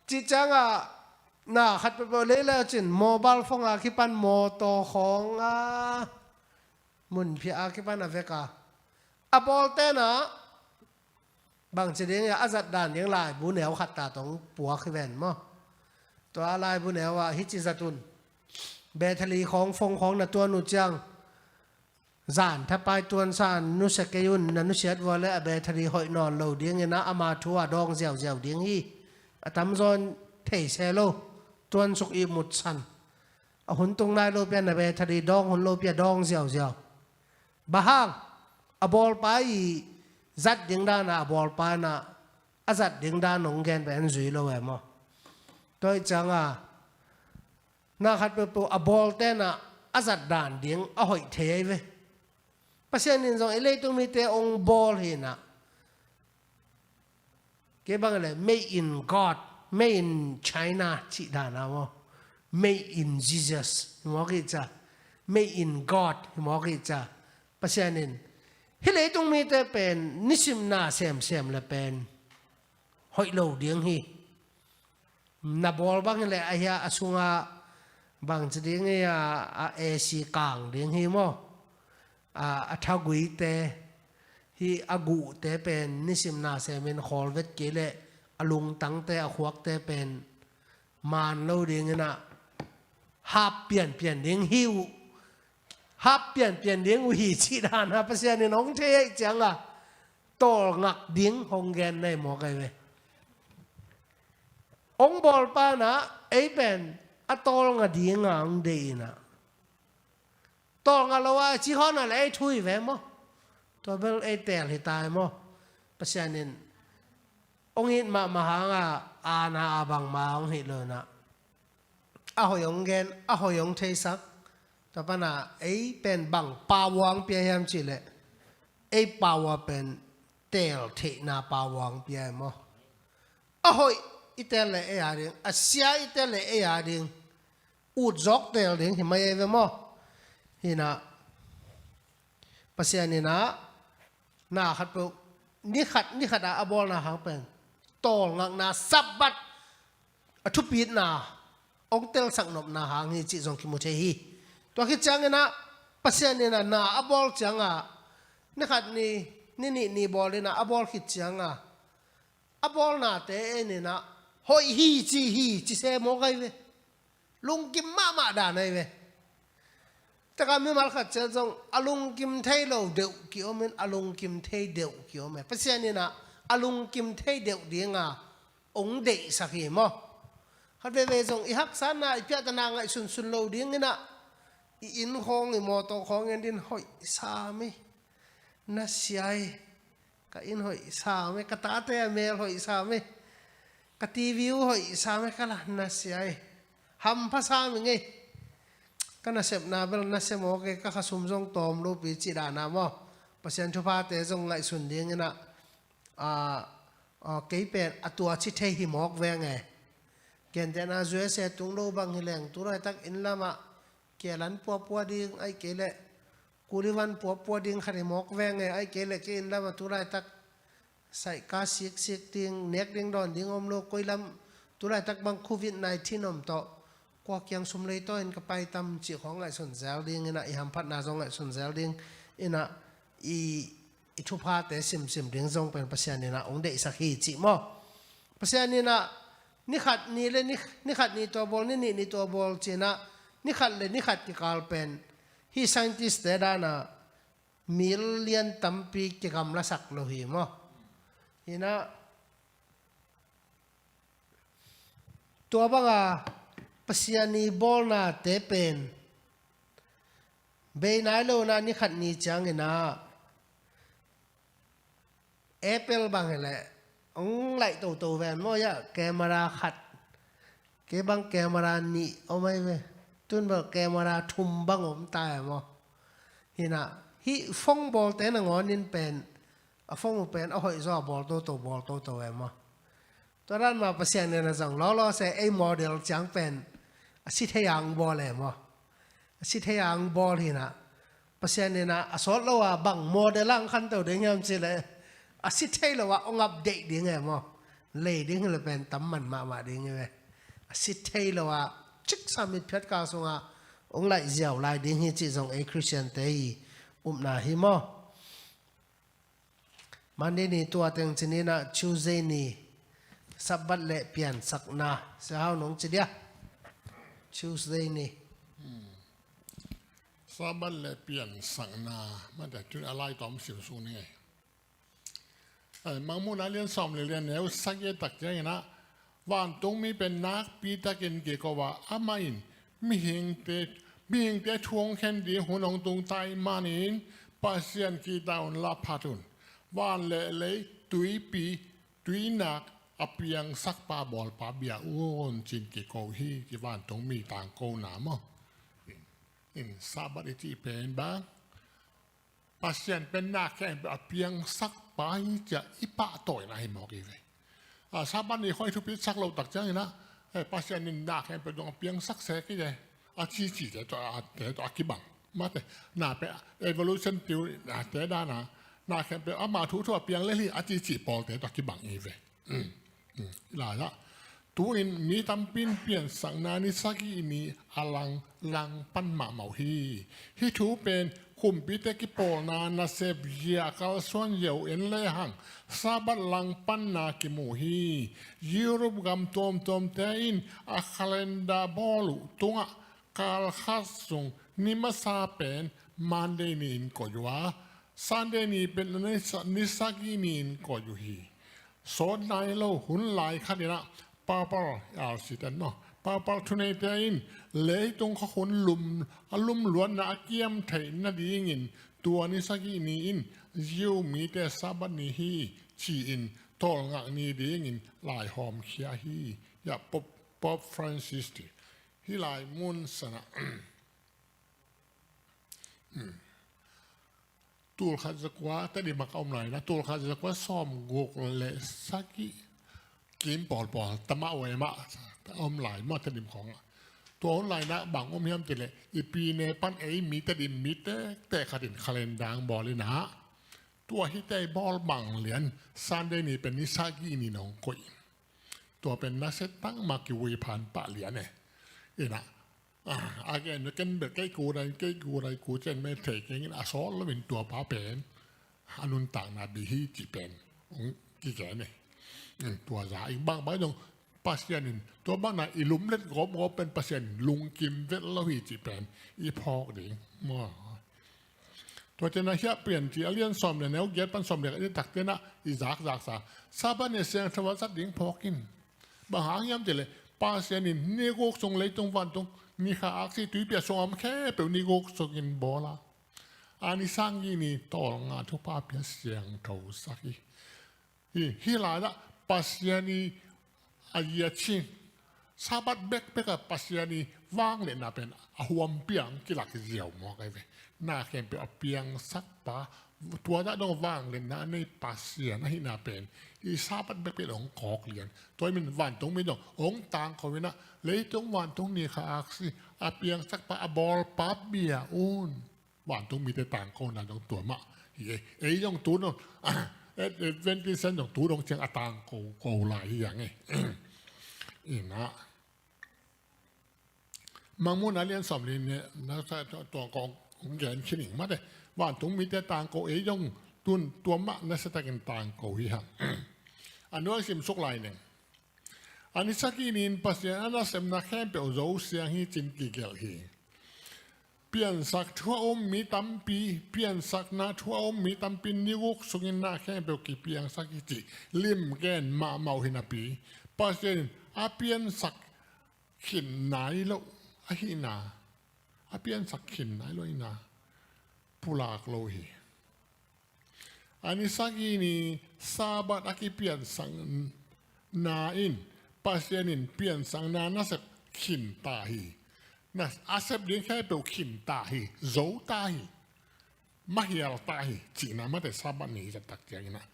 Cih cianga, na khat peuhpeuh lei le cin, mobile phone a kipan mawtaw khawng a, munphiah a kipan a vek a, a bawlten ah bangci ding a, a zat dan ding laibu neu khat ta tong puak hi ven maw. Tua laibu neu ah hici zat un. Bethali khawng, phone khawng na tuan uh ciang, zan thapai tuansa nusia kei un, na nusiat vua le a bethali hoih nawn lo dingin ah ama thu a dawng ziauziau ding hi. A tamzaw in thei se lo, tuansuk ihmut san. A hun tung nai lo pia na bethali dawng hun lo pia dawng ziauziau. Bang hang, a bawlpa i zat ding dan a, a bawlpa in ah a zat ding dan hong gen pen zui lo e maw. Tua i cianga, na khat peuhpeuh a bawlten ah a zat dan ding a hoih thei ahi ve. Pasian in zong i leitung mite hong bawl hi inah, kei bang le made in God, made in China cih dan a maw, made in Jesus hi mawk hi cia, made in God hi mawk hi cia. Pasian in hih leitung mite pen nisim na semsem le pen hoih lo ding hi. Na bawl bang hileh a hia a sunga bangci ding hi a, a A C kang ding hi maw. A, a thaguite hi, a guhte pen nisim na semin khawl vet kei leh a lungtangte, a khuakte pen maan lo dingin ah hap pianpian ding hi uh. Hap pianpian ding uh hi cih dan a Pasian in hong thei ahih cianga tawlngak ding hong gen na hi mawk ahi ve. Hong bawlpa in ah ei pen a tawlnga dinga hong deih in ah, tawlnga lo a ci hawna le ei thu hi ve maw. Tua bel ei teel hi ta hi maw. Pasian in hong it mahmah hanga aana a bangma hong hih lo in ah, a hoih hong gen, a hoih hong theisak. Tua pan ah ei pen bang power hong pia hiam cih leh, ei power pen teel theihna power hong pia hi maw. A hoih i teel leh ei a ding, a sia i teel leh ei a ding, ut zawk teel ding hi mai ei ve maw. Hi in ah, Pasian in ah na khat peuh, ni khat ni khat a a bawlna hang pen tawlngakna, Sabbath a thupitna hong telsak nopna hang hi cih zong kimu thei hi. Tua khit ciangin ah Pasian in ah na a bawl cianga, ni khat ni, ni nih ni bawl in ah a bawl khit cianga, a bawlnate en in ah hoih hi ci hi ci se mawk ahi ve. Lungkim mahmah dan ahi ve. Taka mimal khat ciat zong a lungkim thei lo deuh ki-om in, a lungkim thei deuh ki-om e. Pasian in ah a lungkim thei deuh dinga hong deihsak hi maw. Khat veve zong i haksatna, i piahtana ngaihsunsun lo dingin ah, i inn khawng, i mawtaw khawng en din, hoih sam hi. Na sia hi. Ka inn hoih sam hi, ka tate a mel hoih sam hi, ka T V uh hoih sam hi, ka la na sia hi. Hampha sam hi ngei. Ka nasepna bel na sia mawk hi, ka khasum zong tawm lopi cih dan a maw. Pasian thuphate zong ngaihsun dingin ah, a, a, kei pen a tua ci thei hi mawk veng e. Gentehna U S A tung lo bang hi leng, tu laitak inn lamah kei lan puapua ding, ahih kei leh kuli van puapua ding khat hi mawk veng e, ahih kei leh kei inn lamah tu laitak saihka siksik ding, nek ding dawn ding om lo, koi lam tu laitak bang Covid nineteen om tawh kua kiang sum lei tawh in ka pai tam cih khawng ngaihsun zel dingin ah, i hamphatna zong ngaihsun zel dingin ah, i, i thuphate simsim ding zong pen Pasian in ah hong deihsak hi cih maw. Pasian in ah ni khat ni le ni, ni khat ni tua bawl, ni nih ni tua bawl ci-in ah ni khat le ni khat kikal pen hih scientist te dan ah million tampi kigamlasak lo hi maw. Hi-in ah tua banga Pasian i bawlnate pen bei nai lo-in ah ni khat ni ciangin ah Apple bang hi leh hong laih toto ven maw, hiah camera khat, kei bang camera nih om ahi ve, tun bel camera thum bang om ta e maw. Hi-in ah hih phone bawlte nangawn in pen a phone uh pen a hoih zaw a bawl toto, bawl toto e maw. Tua dan mah Pasian in ah zong lawlaw se ei model ciang pen a si thei a hong bawl e maw. A si thei a hong bawl hi-in ah Pasian in ah a sawt lo a bang model a hong khanto ding hiam cih leh a si thei lo a hong update ding e maw. Lei ding hi leh pen tam man mahmah ding hi ve. A si thei lo a cik sa mitphiat kal sungah hong laih ziau lai ding hi cih zong ei Khristiante i upna hi maw. Monday ni tua teng ci ni-in ah Tuesday ni Sabbath le piansakna, Sia Hau nong ci dia. Tuesday ni Sabbath le piansakna, mate, tun a lai tawm sim sung ni ngei. Mangmuhna lian sawm le lian neu sagih tak ciangin ah vantungmi pen nakpi takin kiko a, amah in mihingte, mihingte thu hong khen ding hun hong tung ta ahih manin Pasian kihta unla phat un. Van le lei, tuipi, tuinak a piangsakpa bawlpa bia un ci-in kiko hi, ci vantungmi tangkona maw. In Sabbath i cih pen bang Pasian pen na khempeuh a piangsakpa hi ci-a i pahtawina hi mawk hi ve. A Sabbath ni khuai thupi sak loh tak ciangin ah, eh, Pasian in na khempeuh dong a piangsak sek hi ve. A cicite tawh a, te tawh a kibang. Mate, na pen evolution theory, na te dan a, na khempeuh ama thu thu a piang lel hi a cici pawlte tawh a kibang hi ve. Lai ah tu-in mi tampi in piansakna ni sagih ni a lang, langpan mahmah uh hi. Hih thu pen kumpite kipawlna nasep zia kalsuan zia uh en lehang Sabbath langpanna kimu hi. Europe gam tuamtuamte in a calendar bawl uh tungah kal khat sung ni masa pen Monday ni-in koih uh a, Sunday ni pen ni sa-, ni sagih ni-in koih uh hi. Sawt nai lo hun lai khat in ah Papal, R C ten maw, Papal thuneite in leitung khuahun lum, a lumluatna a kiam theih nadingin tua ni sagih ni in Jew mite Sabbath ni hi ci-in tawlngak ni dingin laihawmkhia hi. Hiah Pope, Pope Francis ci. Hih lai mun sanah tulkhat zakua Tedim ah ka om lai-in ah tulkhat zakua sawmguk le sagih kim pawlpawl, tamah wai mah om lai mah Tedim khawngah. Tua hun lai-in ah bang om hiam cih leh i pi ne pan ei mi Tedim mi tektek khat in calendar bawl in ah tua hihte i bawl bang lian Sunday ni pen ni sagih ni-in hong koih. Tua pen nasia tak mah, kivui phan pah lian e. In ah, a gen ken bel kei ku dai, kei ku dai, ku cian me thei keng in a sawt loin tua pa pen a nuntakna bih hi cih pen hong kigen e. Tua zah i bangbang dong Pasian in tua bangna i lumlet gawpgawp pen Pasian in lungkim vet lo hi cih pen i phawk ding maw. Tua ciangin ah hiah Piancil a lian sawm le neu giat pan sawm le giat takte in ah i zakzaksa Sabbath ni siangtho a zat ding phawk in. Bang hang hiam cih leh Pasian in ni guk sung leitung vantung, ni khat aksi tuipi a sung a om khempeuh ni guk sungin bawl a, a ni sagih ni tawlnga thupha pia siangthosak hi. Hi, hih lai-ah Pasian i a zia cin Sabbath bekbek a Pasian i vangliatna pen a huampi a hong kilak ziau mawk ahi ve. Na khempeuh a piangsakpa, tua dah dong vangliatna a nei Pasian ahihna pen i Sabbath bekbek hong kawk lian. Tua ahih manin vantung mi dong hong tangko in ah leitung vantung ni khat aksi a piangsakpa, a bawlpa bia un. Vantung mite tangkona dong tua mah hi e. Ei dong tu dong, Adventist dong tu dong ciang a tangko ko lai hi hang e. In ah Mangmuhna lian sawm le nih na sa tua kong gen khin ing mate. Vantung mite tangko, ei dong tun tua mah nasiatakin tangko hi hang. A nua sim suk lai ning. A ni sagih ni-in Pasian a nasepna khempeuh zo siang hi ci-in kigelh hi. Piansak thu a um mi tampi, piansakna thu a um mi tampi ni guk sungin na khempeuh kipiangsak hi cih limgen mahmah uh hi napi, Pasian in a piansak khin nai lo ahihna, a piansak khin nai lo ahihna pulak lo hi. A ni sagih ni Sabbath a kipiansakna in Pasian in piansakna nasep khin ta hi. Na, a sep ding khempeuh khin ta hi, zo ta hi, mahial ta hi cihna mate Sabbath ni hi zat tak ciangin ah.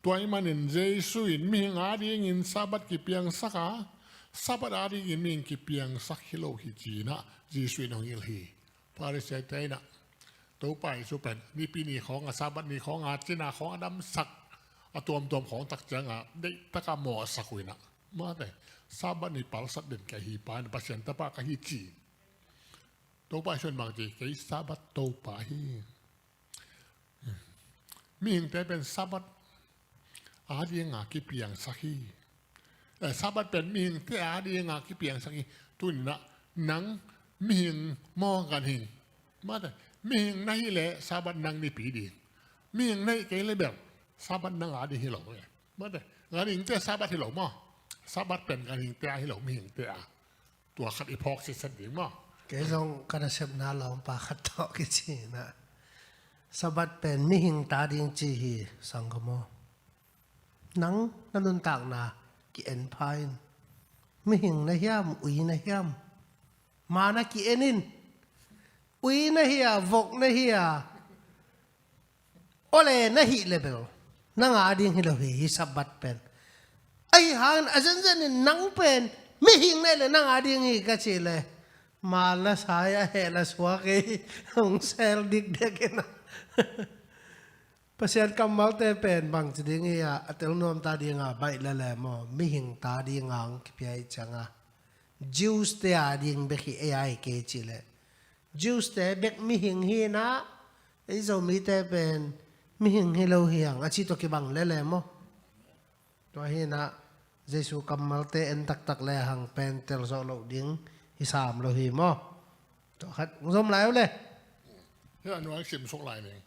Tua ahih manin Jesu in mihing adingin Sabbath kipiangsak a, Sabbath adingin mihing kipiangsak hi lo hi ci-in ah Jesu in hong hilh hi. Pharisee-te in ah Topa Jesu pen Nipi ni khawng a, Sabbath ni khawng a, cina khawng a damsak, a tuamtuam khawng tak ciang a deihtak a mawhsak uh in ah, mate, Sabbath ni palsat den kei hi, pa in Pasian tapa ka hi ci. Topa Jesu in bang ci, kei Sabbath Topa hi. Mihingte pen Sabbath ading a kipiangsak hi. Eh, Sabbath pen mihingte ading a kipiangsak hi. Tuni-in ah nang mihing maw ganhing? Mate, mihing na hih leh Sabbath nang Nipi ding. Mihing na hih kei leh bel Sabbath nang ading hi lo. Mate, ganhingte Sabbath hi lo maw? Sabbath pen ganhingte a hi lo, mihingte a. Tua khat i phawk sitset ding maw? Kei zong ka nasepna lawmpa khat tawh kici-in ah, Sabbath pen mihingte ading ci hi, sanggam aw. Nang na nuntakna ki-en pha in. Mihing na hiam, ui na hiam? Ma na ki-en in. Ui na hia, vok na hia, ole na hih leh bel nang ading hi lo hi, hih Sabbath pen. Ahi hangin a zenzen in nang pen mihing na hih leh nang ading hi ka cih leh, mal na sa hi, a heh la suak hi, hong sel dikdek in ah. Pasian kammalte pen bangci ding hi a, a tel nuamte ading a baih lel e maw, mihingte ading a hong kipia ahih ciang a, Jews-te ading bek hi, ei a hi kei cih leh. Jews-te bek mihing hi in ah, ei Zomite pen mihing hi lo hi hang a cih tawh kibang lel e maw. Tua hi in ah Jesu kammalte en taktak le hang pen tel zawh loh ding hi sam lo hi maw. Tua khat hong zom lai uh le. Hih a nuai sim suk lai ning.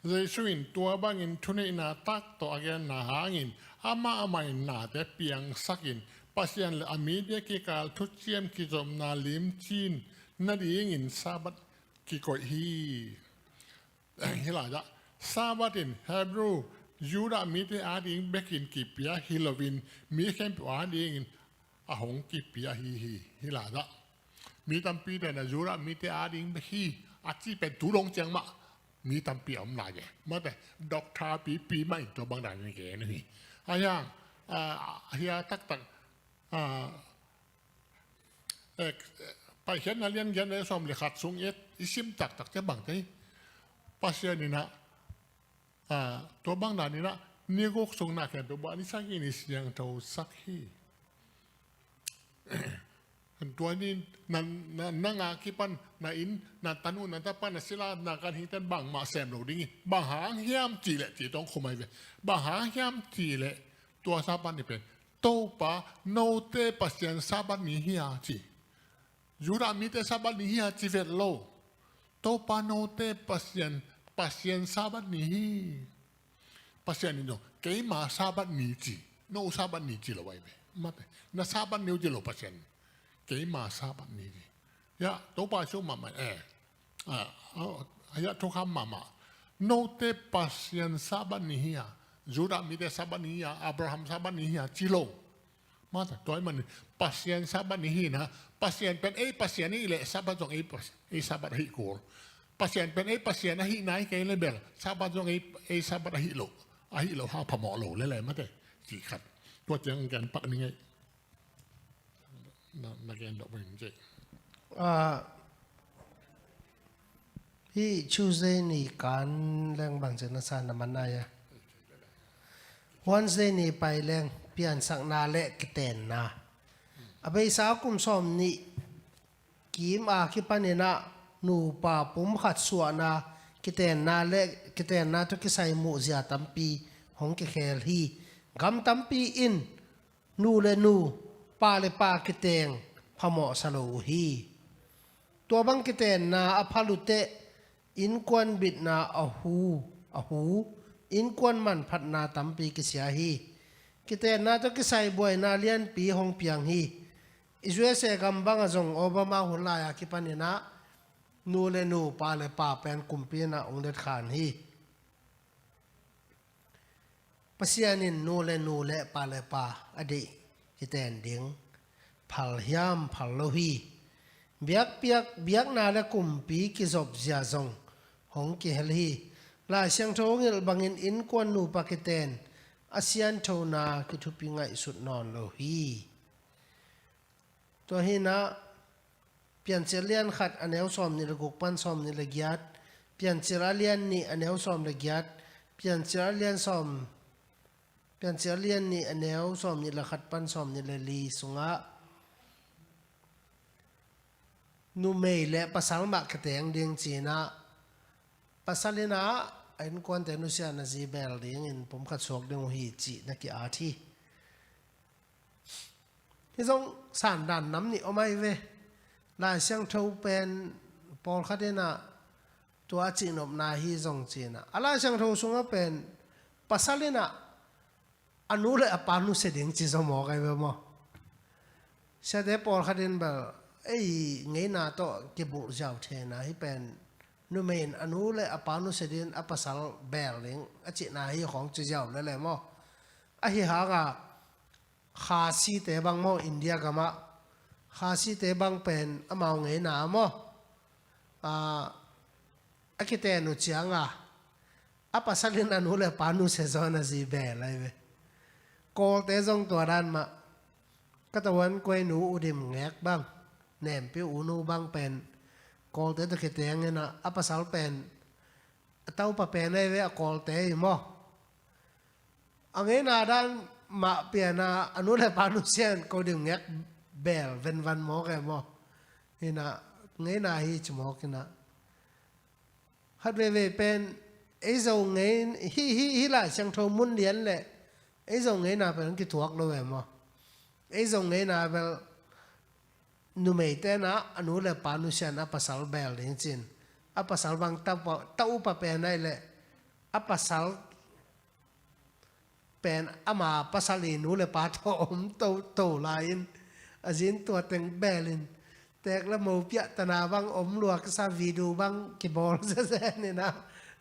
Jesu in tua bangin thuneihna tak tawh a genna hangin amah amah in nate piangsakin Pasian le a mite kikal thuciam kizopna limcin nadingin Sabbath kikoih hi. Hih lai-ah Sabbath in Hebrew, Judah mite ading bekin kipia hi loin mi khempeuh adingin a hong kipia hi hi. Hih lai-ah mi tampi pen a Judah mite ading bek hi a ci pen tu dong ciang mah mi tampi a om lai e. Mate, doctor pipi mah in tua bang dan in gen uh hi. A hiang, a, a hia taktak, a, eh, Paikhiatna lian giat le sawm le khat sung i et i sim taktak ciang bangte hi. Pasian in ah, a, tua bang dan in ah ni guk sung na khempeuh bang a ni sagih ni siangthosak hi. Tua ni na, na, nang a kipan na inn, na tanu, na tapa, na sila, na ganhingte'n bangmah sem lo ding hi. Bang hang hiam cih leh ci tawh khum ahi ve. Bang hang hiam cih leh tua Sabbath ni pen Topa note Pasian Sabbath ni hi a ci. Judah mite Sabbath ni hi a ci vet lo. Topa note Pasian, Pasian Sabbath ni hi. Pasian in zong keima Sabbath ni ci, no Sabbath ni ci lo ahi ve. Mate, na Sabbath ni uh ci lo Pasian. Keima Sabbath ni ci. Ya, Topa Jesu mahmah, eh. A, a, a, ya, thukham mahmah. Note Pasian Sabbath ni hi a, Judah mite Sabbath ni hi a, Abraham Sabbath ni hi a ci lo. Mate, tua ahih manin Pasian Sabbath ni hi in ah, Pasian pen ei Pasian ahih leh Sabbath zong ei Pas-, ei Sabbath ahi kul. Pasian pen ei Pasian ahih nai kei leh bel Sabbath zong ei, ei Sabbath ahi lo, ahi lo hang phamawh lo lel e mate. Cih khat. Tua ciang gen pak ning ei. Na, na gen dawh ning ei. Ah, hih Tuesday ni kan leng bangci na sa na man ai a. Wednesday ni pai leng piansakna le kitenna. A beisa kum sawm nih kim a kipanin ah nupa pum khat suahna kitenna le kitenna tawh kisai muhzia tampi hong kikhel hi. Gam tampi in nu le nu, pa le pa kiteng phamawhsa lo uh hi. Tua bang kitenna a phal uh teh innkuan bitna a hu, a hu, innkuan manphatna tampi kisia hi. Kitenna tawh kisai buaina lianpi hong piang hi. I U S A gam bangah zong Obama hun lai-a kipaninah nu le nu, pa le pa pen kumpi inah hong detkhan hi. Pasian in nu le nu le pa le pa a deih kiten ding phal hiam? Phal lo hi. Biakpiak, biakna le kumpi kizopzia zong hong kihel hi. Lai Siangtho hong hilh bangin innkuan nupa kiten a sianthona kithupi ngaihsut nawn lo hi. Tua hinah Piancil lian khat a neu sawm nih le guk pan sawm nih le giat, Piancil a lian nih a neu sawm le giat, Piancil a lian sawm, Piancil a lian nih a neu sawm nih le khat pan sawm nih le li sungah numei le pasal mah kiteng ding cinah, pasal inah a innkuante nusia na zi bel dingin pumkhat suak ding uh hi cih na ki-at hi. Hi zong sandan nam nih om ahi ve. Lai Siangtho pen pawlkhat inah tua a cihnopna hi zong cinah, a Lai Siangtho sungah pen pasal inah a nu le a pa nusia ding ci zaw mawk ahi ve maw? Siate pawlkhat in bel ei ngeina tawh kibulh ziau thena hi pen numei in a nu le a pa nusia ding, a pasal bel ding a cihna hi khawng ci ziau lele maw? Ahi hanga Khasite bang maw, India gamah Khasite bang pen amau ngeina maw, a, a kiten uh cianga a pasal in a nu le pa nusia zaw na zi bel ahi ve. Kawlte zong tua dan mah. Ka tavuan kuai nu U Dim Ngek bang, Nempi U Nu bang pen Kawlte tawh kiteng inah a pasal pen a taupa pen ahi ve, a Kawlte hi maw? A ngeina dan mah piana a nu le pa nusia in ko dim ngek bel venvan mawk e maw? Hinah ngeina hi ci mawk hinah. Khat veivei pen ei Zo ngei hi, hi, hi Lai Siangtho mun lian le ei Zo ngeina pen kituak lo e maw? Ei Zo ngeina bel numei tenah a nu le pa nusia in a pasal bel ding cin, a pasal bang ta upa, ta upa pen ahi le a pasal pen ama pasal i nu le pa tawh om toto lai-in a zin tua teng belin tek le mo piahtana bang om lua kisa, video bang kibawl zezen inah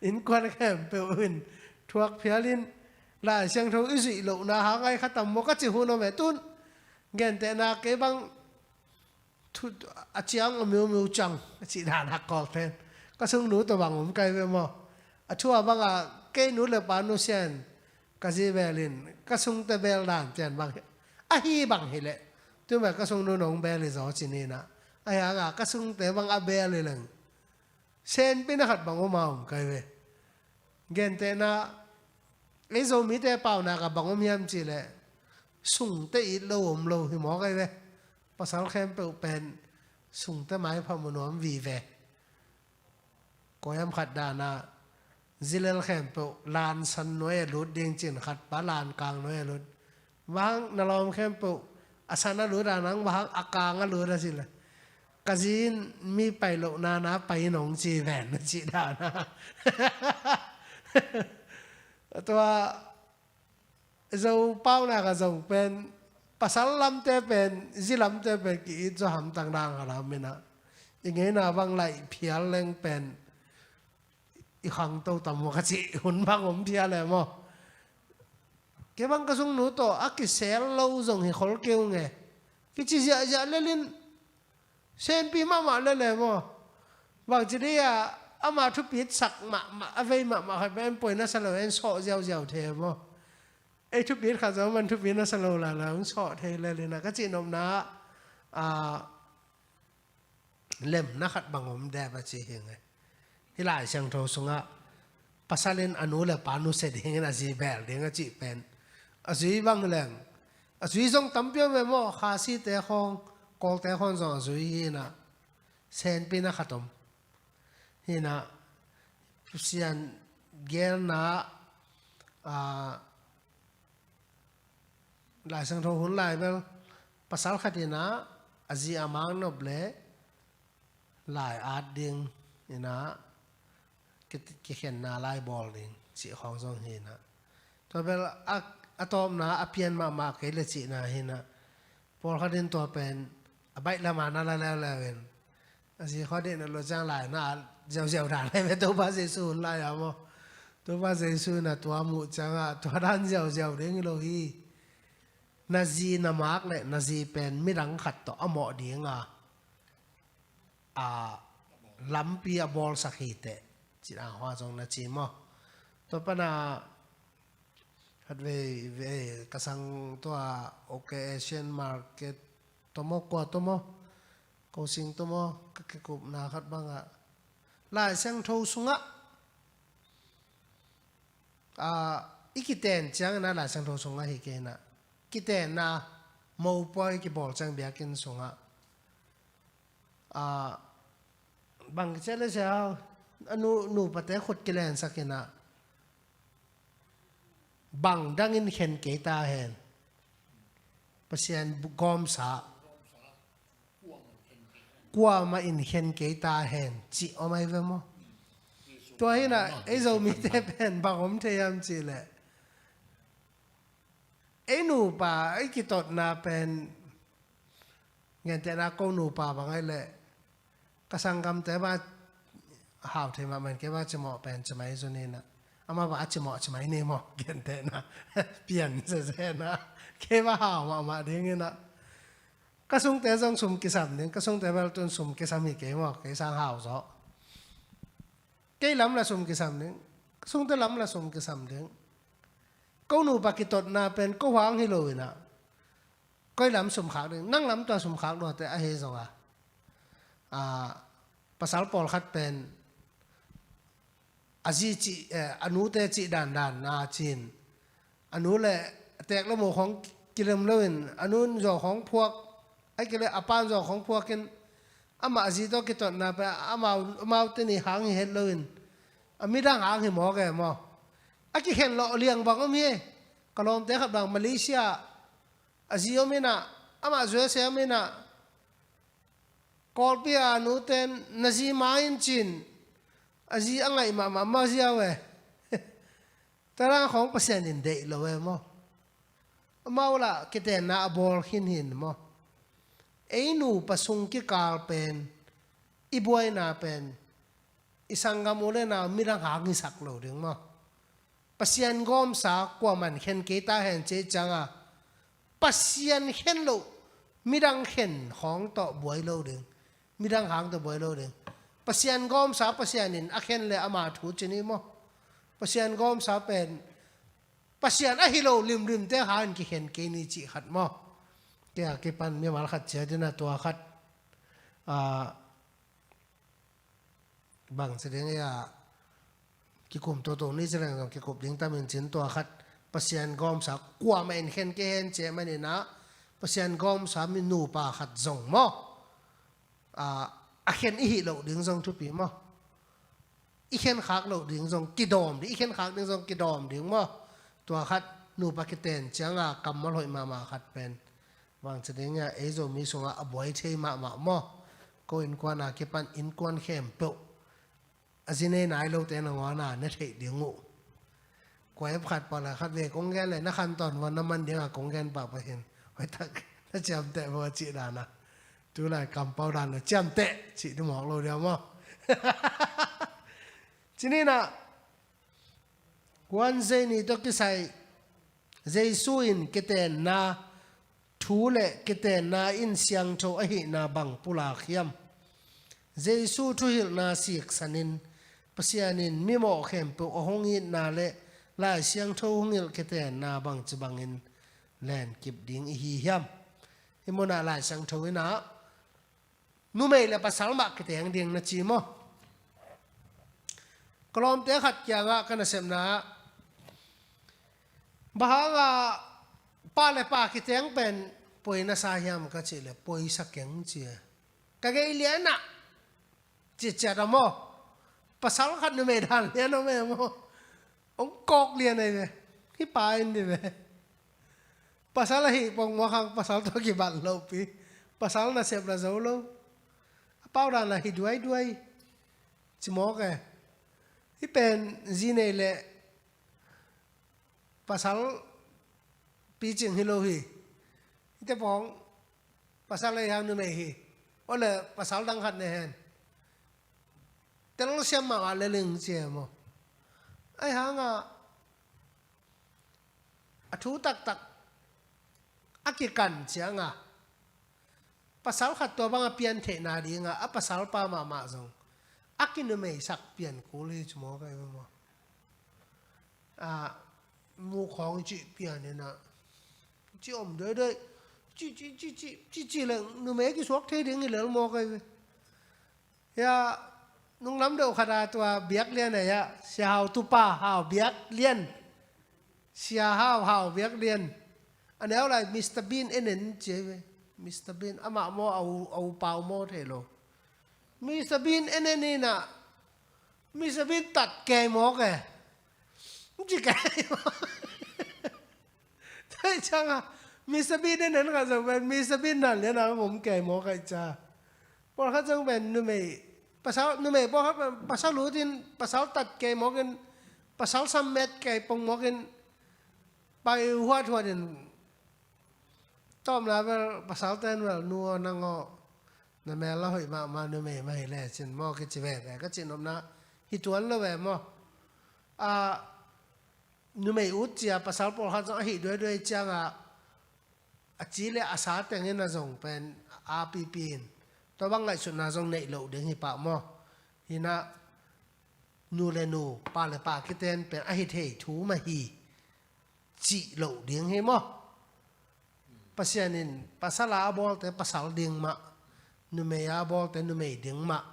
innkuan khempeuh in thuak phialin Lai Siangtho i zuih lohna hang ahi kha tam maw ka ci hun om e tun. Gentehna kei bang thu a ciang a miumiu ciang a cih dan a Kawlten ka sungnu tawh bang om kai ve maw? A thu a banga kei nu le pa nusia in ka zi belin ka sungte bel dan cian bang hi. Ahi bang hileh tu mah ka sungnu nong bel hi zaw ci ninah. Ahi hanga ka sungte bang a bel hi leng senpina khat bang om a om kai ve. Gentehna ei Zomite paunak a bang om hiam cihleh sungte it lo om lo hi mawk ahi ve. Pasal khempeuh pen sungte maipha mu nuam vive. Kawhiam khat dana zilel khempeuh lansan nuai a lut ding cin khat pa lankang nuai a lut. Vang na lawm khempeuh a san a lut a nang vang a kang a lut a cile ka zin mi pai loh nana pai nong ci ven a cih dana. Tua Zo paunak a zong pen pasal lamte pen zi lamte pen ki-it zaw hamtang dang a lam inah i ngeina bang laih phial leng pen i khangto tam maw ka cih hun bang om phial e maw? Kei bang ka sungnu tawh a kisel lo zong hi khol keu nge kici ziahziah lelin senpi mahmah lele maw? Bangci dei a ama thupit sak mahmah a vei mahmah khat pen poi nasa lo en sawh ziauziau thei maw? Ei thupit khat zong man thupit nasa lo lala hong sawh thei lelina ka cihnopna a lemna khat bang om dep a ci hi nge. Hih Lai Siangtho sungah pasal in a nu le pa nusia dingin a zi bel ding a cih pen a zui bang leng a zui zong tampi om ve maw? Khasite khawng Kawlte khawng zong a zui hinah senpina khat om hinah. Pasian gelna a Lai Siangtho hun lai bel Pasal khat in ah a zi a mang nop leh lai at ding in ah ki, kikhenna lai bawl ding cih khawng zong hi in ah. Tua bel a, a tawpna a pian mahmah kei leh cihna hi in ah. Pawlkhat in tua pen a baih lamah na la leuleu in a zi khua deihna lo ciang lai na at ziauziau dan lai ve, Topa Jesu hun lai-a maw. Topa Jesu in ah tua muh ciangah tua dan ziauziau ding hi lo hi. Na zi na mak leh na zi pen midang khat tawh a mawh dinga a lampi a bawlsak hi teh, cih dan khawng zong na ci maw. Tua pan a khat vei vei ka sang tua OK Asian Market tawh maw, kua tawh maw, Ko Sing tawh maw, ka kikupna khat bangah Lai Siangtho sungah, ah, i kiten ciangin ah Lai Siangtho sungah hi kei in ah, kitenna mopawi kibawl ciang biakinn sungah, ah, bang kici leh sia, a nu, nupate khut kilensak in ah, bang dangin khen kei ta hen, Pasian bu-, gawmsa kuamah in khen kei ta hen cih om ahi ve maw. Tua hi in ah ei Zomite pen bang om thei hiam cih leh, ei nupa ei kitotna pen, gentehna ko nupa bang ahih leh ka sanggamte bang hau thei mahmah in kei bang cimawh pen ci mai zong hi in ah, amah bang a cimawh ci mai ni maw, gentehna pian sese in ah, kei bang hau mahmah ding in ah. Ka sungte zong sum kisam ding, ka sungte bel tun sum kisam hi kei maw, kei sang hau zaw. Kei lam lah sum kisam ding, ka sungte lam lah sum kisam ding. Ko nupa kitotna pen ko hang hi lo in ah, koi lam sum khak ding, nang lam tua sum khak lua teh ahi zongah, ah, pasal pawlkhat pen a zi cih, eh, a nute cih dandan na ci-in, a nu leh a teek leh mu khawng kilem loin, a nun zaw khawng phuak, ahih kei leh a pan zaw khawng phuakin, amah a zi tawh kitotna pen amau, amaute nih hang hi het loin, a midang hang hi mawk e maw. A kikhen lawh liang bang om hi. Ka lawmte khat bang Malaysia a zi om in ah, amah U S A om in ah, Kawlpi a nute in na zi ma in ci-in, a zi a ngaih mahmah maw ziau e. Tua dan khawng Pasian in deih lo e maw. Amau lah kitenna a bawl khin hi in maw. Ei nupa sung kikal pen, i buaina pen, i sanggam u leh nau midang hang hisak lo ding maw. Pasian gawmsa kuamah in khen kei ta hen cih ciangah, Pasian khen loh midang khen khawng tawh buai lo ding, midang hang tawh buai lo ding. Pasian gawmsa Pasian in a khen leh ama thu ci ni maw. Pasian gawmsa pen Pasian ahi lo limlimte hangin kikhen kei ni cih khat maw. Kei a kipan mimal khat ciat in ah tua khat, ah, bang ci ding hiam, kikum toto ni ci leng zong kikup ding tam in cin, tua khat Pasian gawmsa kuamah in khen kei hen ci ahih manin ah, Pasian gawmsa mi nupa khat zong maw, ah, a khen i hih loh ding zong thupi maw. I khen khak loh ding zong kidawm ding, i khen khak ding zong kidawm ding maw. Tua khat nupa kiten ciangah kammal hoih mahmah khat pen, bang ci ding hiam, ei Zomi sungah a buai thei mahmah maw. Ko innkuan a kipan innkuan khempeuh a zi nei nai lote nangawn a ne theih ding uh. Kua ep khat pah leh khat vei kong gen leh na khantawn vua na man ding a kong gen pahpah hi in. Hoih tak, na ciamteh vua cih dan a. Tulai kampau dan a ciamteh cih ding mawk lo dia maw. Ci ni in ah, kuan zei nih tawh kisai Jesu in kitenna thu leh kitenna in siangtho ahihna bang pulak hiam? Jesu thuhilhna siksanin Pasian in mimawh khempeuh a hong itna leh Lai Siangtho hong hilh kitenna bangci bangin lenkip ding i hi hiam? Hih munah Lai Siangtho in ah numei le pasal mah kiteng ding na ci maw? Ka lawmte khat kiangah ka nasepna ah, bang hangah pa le pa kiteng pen poi na sa hiam ka cih leh, poi sa keng ci a. Ka gei lianah ciciat a maw. Pasal khat numei dan lian om e maw. Hong kawk lian ahi ve. Hih pa in dih ve. Pasal ahi pongmawk hang pasal tawh kibat lopi. Pasal nasep la zo lo. A pau dan la hi duaiduai. Ci mawk e. Hih pen zi nei leh pasal picing hi lo hi. Hihte pawng pasal ahi hang numei hi. Awle pasal dang khat ne hen. Telsiam mahmah le ling ci e maw. Ahi hangah a thu taktak a kikan ciangah pasal khat tua banga pian theihna dingah a pasalpa mahmah zong a kinumeisak pian kul hi ci mawk e maw. A, mukhawng cih pian inah ci om duaiduai. Ci ci ci ci ci ci leng numei a kisuak thei ding hi lel mawk e. Hia, nunglam deuh khat a tua Biak Lian a hia, Sia Hau tupa Hau Biak Lian. Sia Hau, Hau Biak Lian. A neu lai Mister Bean en en ci ve. Mister Bean, amah maw, a u, a u pau maw thei lo. Mister Bean en en inah Mister Bean tat kei mawk e. Ci kei mawk. Tua hi ciangah Mister Bean en en khat zong pen Mister Bean dan lian a om kei mawk ahi cia. Pawlkhat zong pen numei, pasal, numei pawlkhat pen pasal utin pasal tat kei mawkin, pasal sammet kei pongmawkin, pai huathuatin, tawpna bel pasalten bel nu aw nang aw, na mel a hoih mahmah, numei mah hi lecin maw kici veve ka cih nopna hi tuan lo ve maw. A, numei ut cia pasal pawlkhat zong ahi duaiduai ciangah a ci le a sa tengin a zong pen a pipi in tua bang ngaihsutna zong neih loh ding hi pah maw. Hinah nu le nu, pa le pa kiten pen ahi thei thu mah hi cih loh ding hi maw. Pasian in pasal a a bawlte pasal ding mah, numei a a bawlte numei ding mah.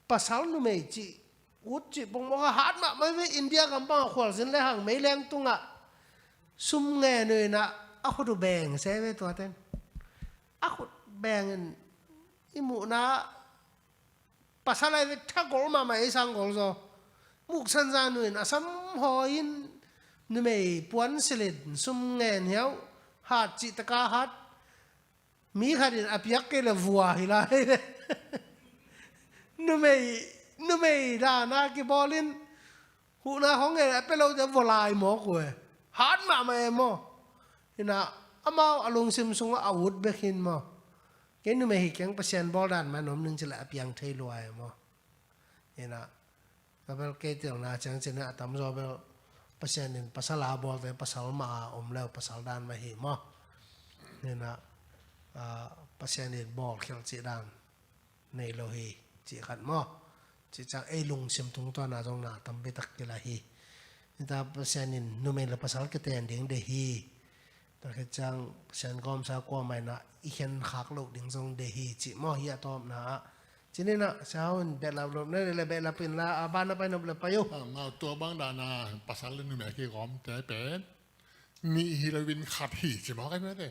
Pasal numei cih ut cih pongmawk a hat mahmah ve. India gampang a khualzin le hang meileng tungah sum ngen uh inah a khut uh beng se ve tuaten. A khut bengin i muhna pasal ahi ve, thagol mahmah ei sanggol zaw. Muksan zan uh in a sam hawi in numei puan silin sum ngen hiau, hat cih taka hat. Mi khat in a piak kei le vua hi lai. Numei, numei dana kibawlin huhna khong ngen a pia lote vua lai mawk uh e. Hat mahmah e maw. Hinah amau a lungsim sungah a ut bek hin maw. Kei numei hi keng, Pasian bawl dan mah in om ning ci le a piang thei lua e maw. Hinah tua bel kei telna ciang cin a tamzaw bel Pasian in pasal a bawlte pasal mah a om leu pasal dan mah hi maw. Hinah, a, Pasian in bawlkhial cih dan nei lo hi cih khat maw. Cih ciang ei lungsim tungtawn a zong na tampi tak kila hi. Hita Pasian in numei le pasal kiten ding deih hi. Tua khit ciang Pasian gawmsa kuamah inah i khen khak loh ding zong deih hi cih maw hi a tawpna ah. Cininah Sia Hau in behlap loh na le behlap inla a ban a pai nop le pai uh. Amau tua bang dana pasal le numei a kigawmte pen nih hi loin khat hi ci mawk ahi mete.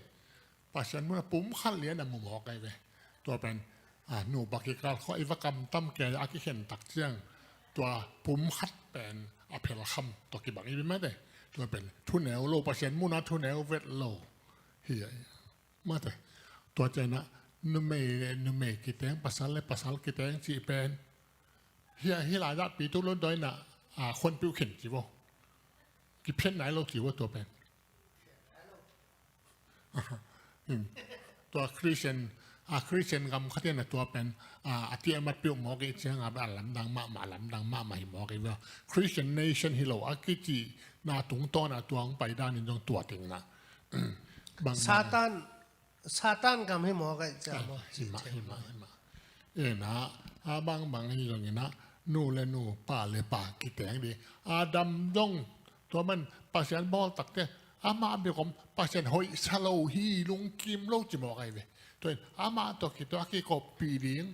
Pasian mun a pum khat lian a mu mawk ahi ve. Tua pen, a, nupa kikal khawh i va kamtam kei a kikhen tak ciang tua pum khat pen a phelkham tawh kibang i ve mete. Tua pen thuneu lo, Pasian mun a thuneu vet lo hi a, mete. Tua cianah numei le numei kiteng, pasal le pasal kiteng cih pen hi a, hi lai dahpi tu lo dawi inah, a, khuanpiuh khin ci vo. Kiphian nai lo ci vo tua pen. Tua Christian, a, Christian gam khat in a tua pen, a, a tiamat piuh mawk i cianga a lamdang mahmah, lamdang mahmah hi mawk i via. Christian nation hi lo a kicihna tungtawn a tua hong pai danin zong tua tingna. Bang Satan, Satan gam hi mawk i ciama. Hi mah, hi mah, hi mah. Ena, a bangbang hi zong ina, nu le nu, pa le pa, kiteng di. Adam zong, tua man, Pasian bawl takte, amah bek om, Pasian hoih sa lo hi, lungkim lo ci mawk ahi ve. Tua in, amah tawh kituak kikawppih ding,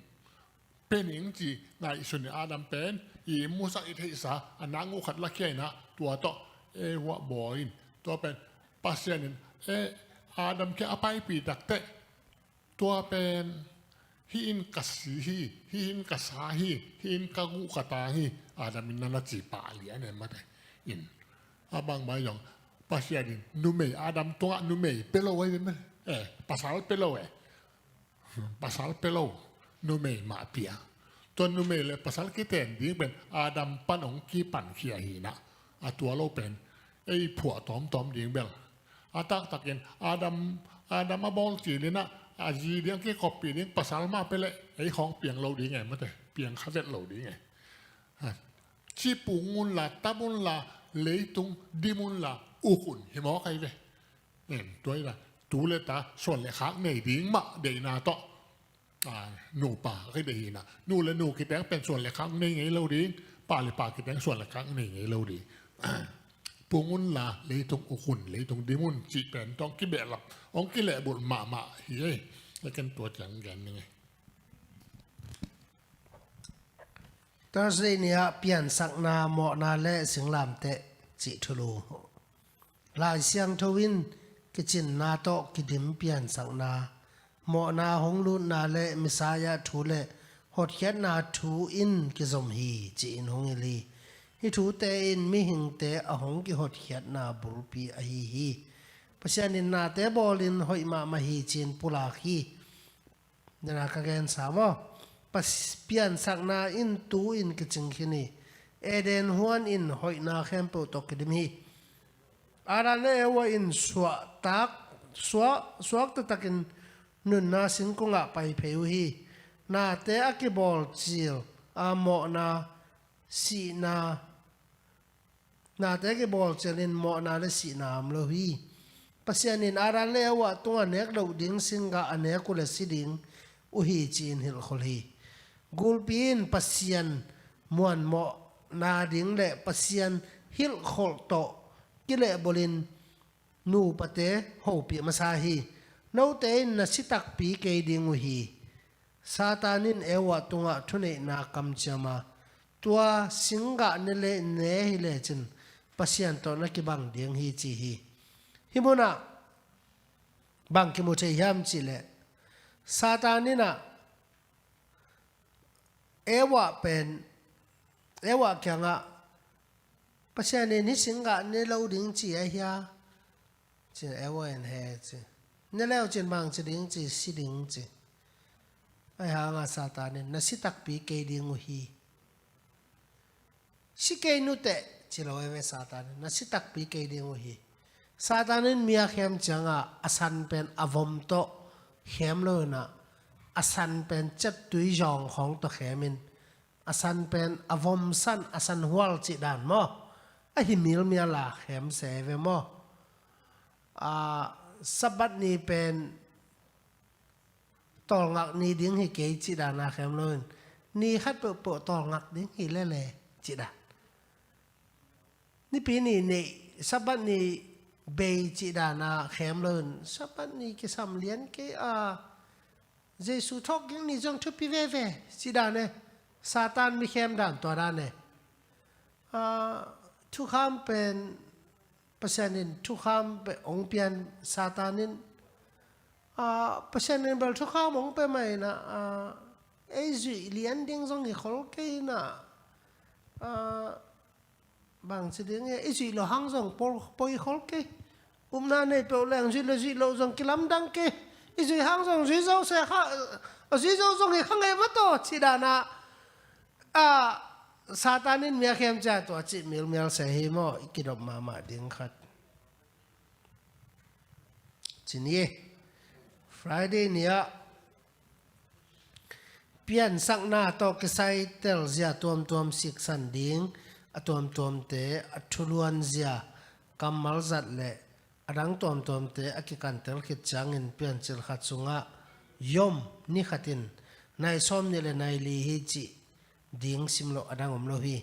pe ning ci ngaihsun in Adam pen, i musak i theihsa, a nang uh khat lakhia ina, tua tawh, e, huah bawl in. Tua pen, Pasian in, e, Adam kia a paipih takte, tua pen, hih in ka si hi, hih in ka sa hi, hih in ka guh ka tang hi, Adam in na na ci pah lian e mate. In, a bang mai zong, Pasian in numei, Adam tungah numei pia lo ahi ve maw. Eh, pasal pia lo e. Pasal pia lo, numei mah pia. Tua numei le pasal kiten ding pen Adam pan hong kipankhia hi-in ah, a tua lo pen ei phuah tawmtawm ding bel. A taktakin Adam, Adam a bawl cilin ah, a zi ding a kikhoppih ding pasal mah pia leh ei khawng piang lo ding e, mate, piang kha vet lo ding e. Ha. Cip ung unla, tap unla, leitung dim unla, uk un hi mawk ahi ve. En, tua hi la, tu le ta suan le khak nei ding mah deihna tawh. A, nupa ka deih hi-in ah, nu le nu kiteng pen suan le khak nei ngei lo ding, pa le pa kiteng suan le khak nei ngei lo ding. Pung unla, leitung uk un, leitung dim un cih pen tawh hong kibehlap, hong kilehbulh mahmah hi ei. Ken tua ciang gen ning ei. Thursday ni-ah piansakna, mawhna le singlamteh cih thulu. Lai Siangtho in kicinna tawh kidim piansakna, mawhna hong lutna le Messiah thu le hotkhiatna thu in kizom hi ci-in hong hilh hi. Hih thute in mihingte a hong kihotkhiatna bulpi ahi hi. Pasian in nate bawlin hoih mahmah hi ci-in pulak hi. Nana ka gensa maw? Pas-, piansakna in tu-in kicing khin hi. Eden huan in hoihna khempeuh tawh kidim hi. Adam le Eva in suahtak, suah, suak taktakin nunna singkungah pai phei uh hi. Nate a kibawlcil a mawhna, sihna, nate kibawlcil in mawhna le sihna om lo hi. Pasian in Adam le Eva tungah nek loh ding singgah a nek uh le si ding uh hi ci-in hilhkhol hi. Gulpi in Pasian muanmawhna ding le Pasian hilhkholh tawh kilehbulhin nupate hopih masa hi. Note in na si takpi kei ding uh hi. Satan in Eva tungah thuneihna kamciam a, tua singgah ne le ne hi lecin Pasian tawh na kibang ding hi ci hi. Hih munah bang kimu thei hiam cihleh, Satan in ah Eva pen, Eva kiangah Pasian in hih singgah ne lo ding ci ahi hia? Ci-in Eva in he ci. Ne leu cin bang ci ding ci, si ding ci. Ahi hangah Satan in na si takpi kei ding uh hi. Si kei nuteh ci lo ahi ve Satan in, na si takpi kei ding uh hi. Satan in mi a khem ciangah a san pen a vom tawh khem lo in ah, a san pen ciaptui zawng khawng tawh khem in, a san pen a vom san, a san hual cih dan maw? Ahi milmial a khem se ve maw? A, Sabbath ni pen tawlngak ni ding hi kei cih dan a khem lo in, ni khat peuhpeuh tawlngak ding hi lele cih dan. Nipi ni neih, Sabbath ni bei cih dan a khem lo in, Sabbath ni kisam lian kei a, Jesu thawhkik ni zong thupi veve cih dan e. Satan mi khem dan tua dan e. A, thukham pen Pasian in thukham pen hong pian Satan in, a, Pasian in bel thukham hong pia mah in ah, a, ei zuih lian ding zong hi khol kei in ah, a, bang ci ding e, i zuih loh hang zong pol-, poi khol kei. Upna nei peuh leng zuih le zuih loh zong kilamdang kei. I zuih hang zong zui zo se kha, a, zui zo zong hi kha ngei mah tawh cih dan ah, a, Satan in mi a khem ciang tua cih milmial se hi maw, i kidop mahmah ding khat. Ci ni e. Friday ni-ah piansakna tawh kisai telzia tuamtuam siksan ding, a tuamtuamte a thuluanzia kammal zat le a dang tuamtuamte a kikantel khit ciangin piancil khat sungah Yom ni khat in nai sawmnih le nai li hi cih ding sim loh a dang om lo hi.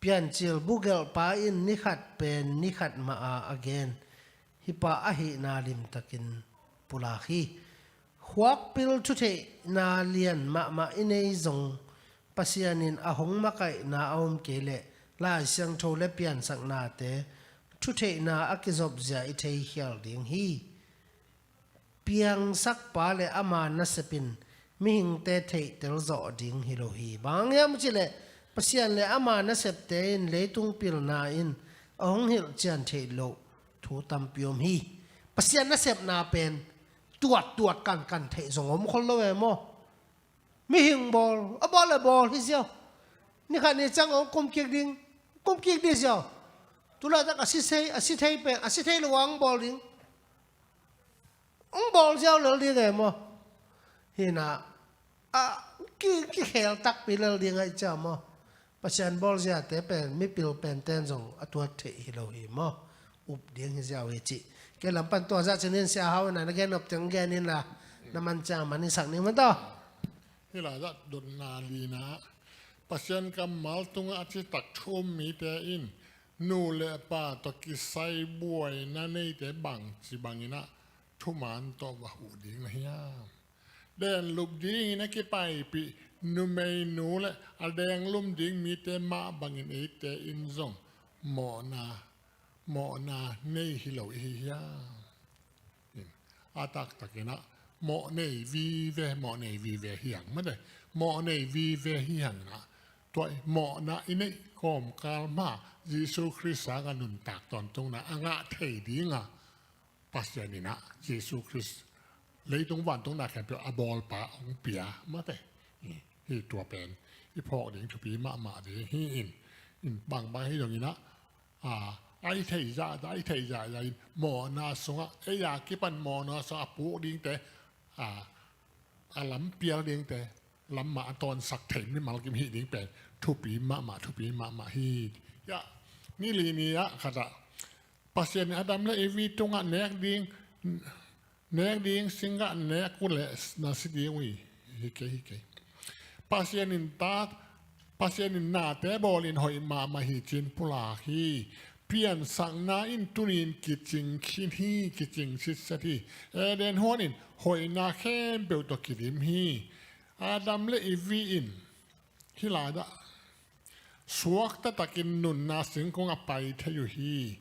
Piancil bugelhpa in ni khat pen ni khat mah a a gen, hih pa ahihna limtakin pulak hi. Khuakpil thutheihna lian mahmah i nei zong Pasian in a hong makaihna a om kei leh Lai Siangtho le piansaknate thutheihna a kizopzia i theikhial ding hi. Piangsakpa le ama nasep in mihingte theihtel zawh ding hi lo hi. Bang hang hiam cih leh Pasian le ama nasepte in leitung pilna in a hong hilh cian theih loh Thu tampi om hi. Pasian nasepna pen tuat tuat kan kan theih zong om khol lo e maw? Mihing bawl, a bawl a bawl hi ziau. Ni khat ni ciang hong kum kik ding, kum kik ding ziau. Tulaitak a si thei, a si thei pen, a si thei lo a hong bawl ding. Hong bawl ziau lel ding e maw? Hi na, a ki, kikhel takpi lel ding ahi ciau maw? Pasian bawl ziate pen, mipil penten zong a tuat theih hi lo hi maw? Up ding hi ziau hi cih. Kei lam pan tua zah cinin Sia Hau in a na gen nop teng gen in la, na man ciang man in sak ning man tawh. Hi la zah dotna lina, Pasian kammal tungah a citak thu um mite in, nu le pa tawh kisai buaina neite bangci bangin ah thuman tawh va huh ding na hiam? Denlup dingin a kipaipih numeinu le a denglum ding mite mah bangin eite in zong mawhna, mawhna nei hi lo i hi hiam? A taktakin ah mawh nei vive, mawh nei vive hi hang mate. Mawh nei vive hi hang in ah, tua i mawhna i neih kawmkal mah Jesu Khrist sangah nuntak tawntungna a ngah thei dingah Pasian in ah Jesu Khrist leitung vantung na khempeuh a bawlpa hong pia mate. Hi, tua pen i phawk ding thupi mahmah ding hi in, in bangbang hi dongin ah, a, a i theih zahzah, a i theih zahzah in mawhna sungah, ei a kipan mawhna sungah a puk dingte, a, a lampial dingte, lamah a tawnsak thei mimal kim hih ding pen thupi mahmah, thupi mahmah hi. Ya, ni li ni ah khatah Pasian in Adam le Evi tungah nek ding, nek ding singgah nek uh leh na si ding uh hi. Hi kei, hi kei. Pasian in ta, Pasian in nate bawlin hoih mahmah hi cin pulak hi. Piansakna in tunin kicing khin hi, kicing sitset hi. Eden huan in hoihna khempeuh tawh kidim hi. Adam le Evi in hi lai dah suakta takin nunna singkungah pai thei uh hi.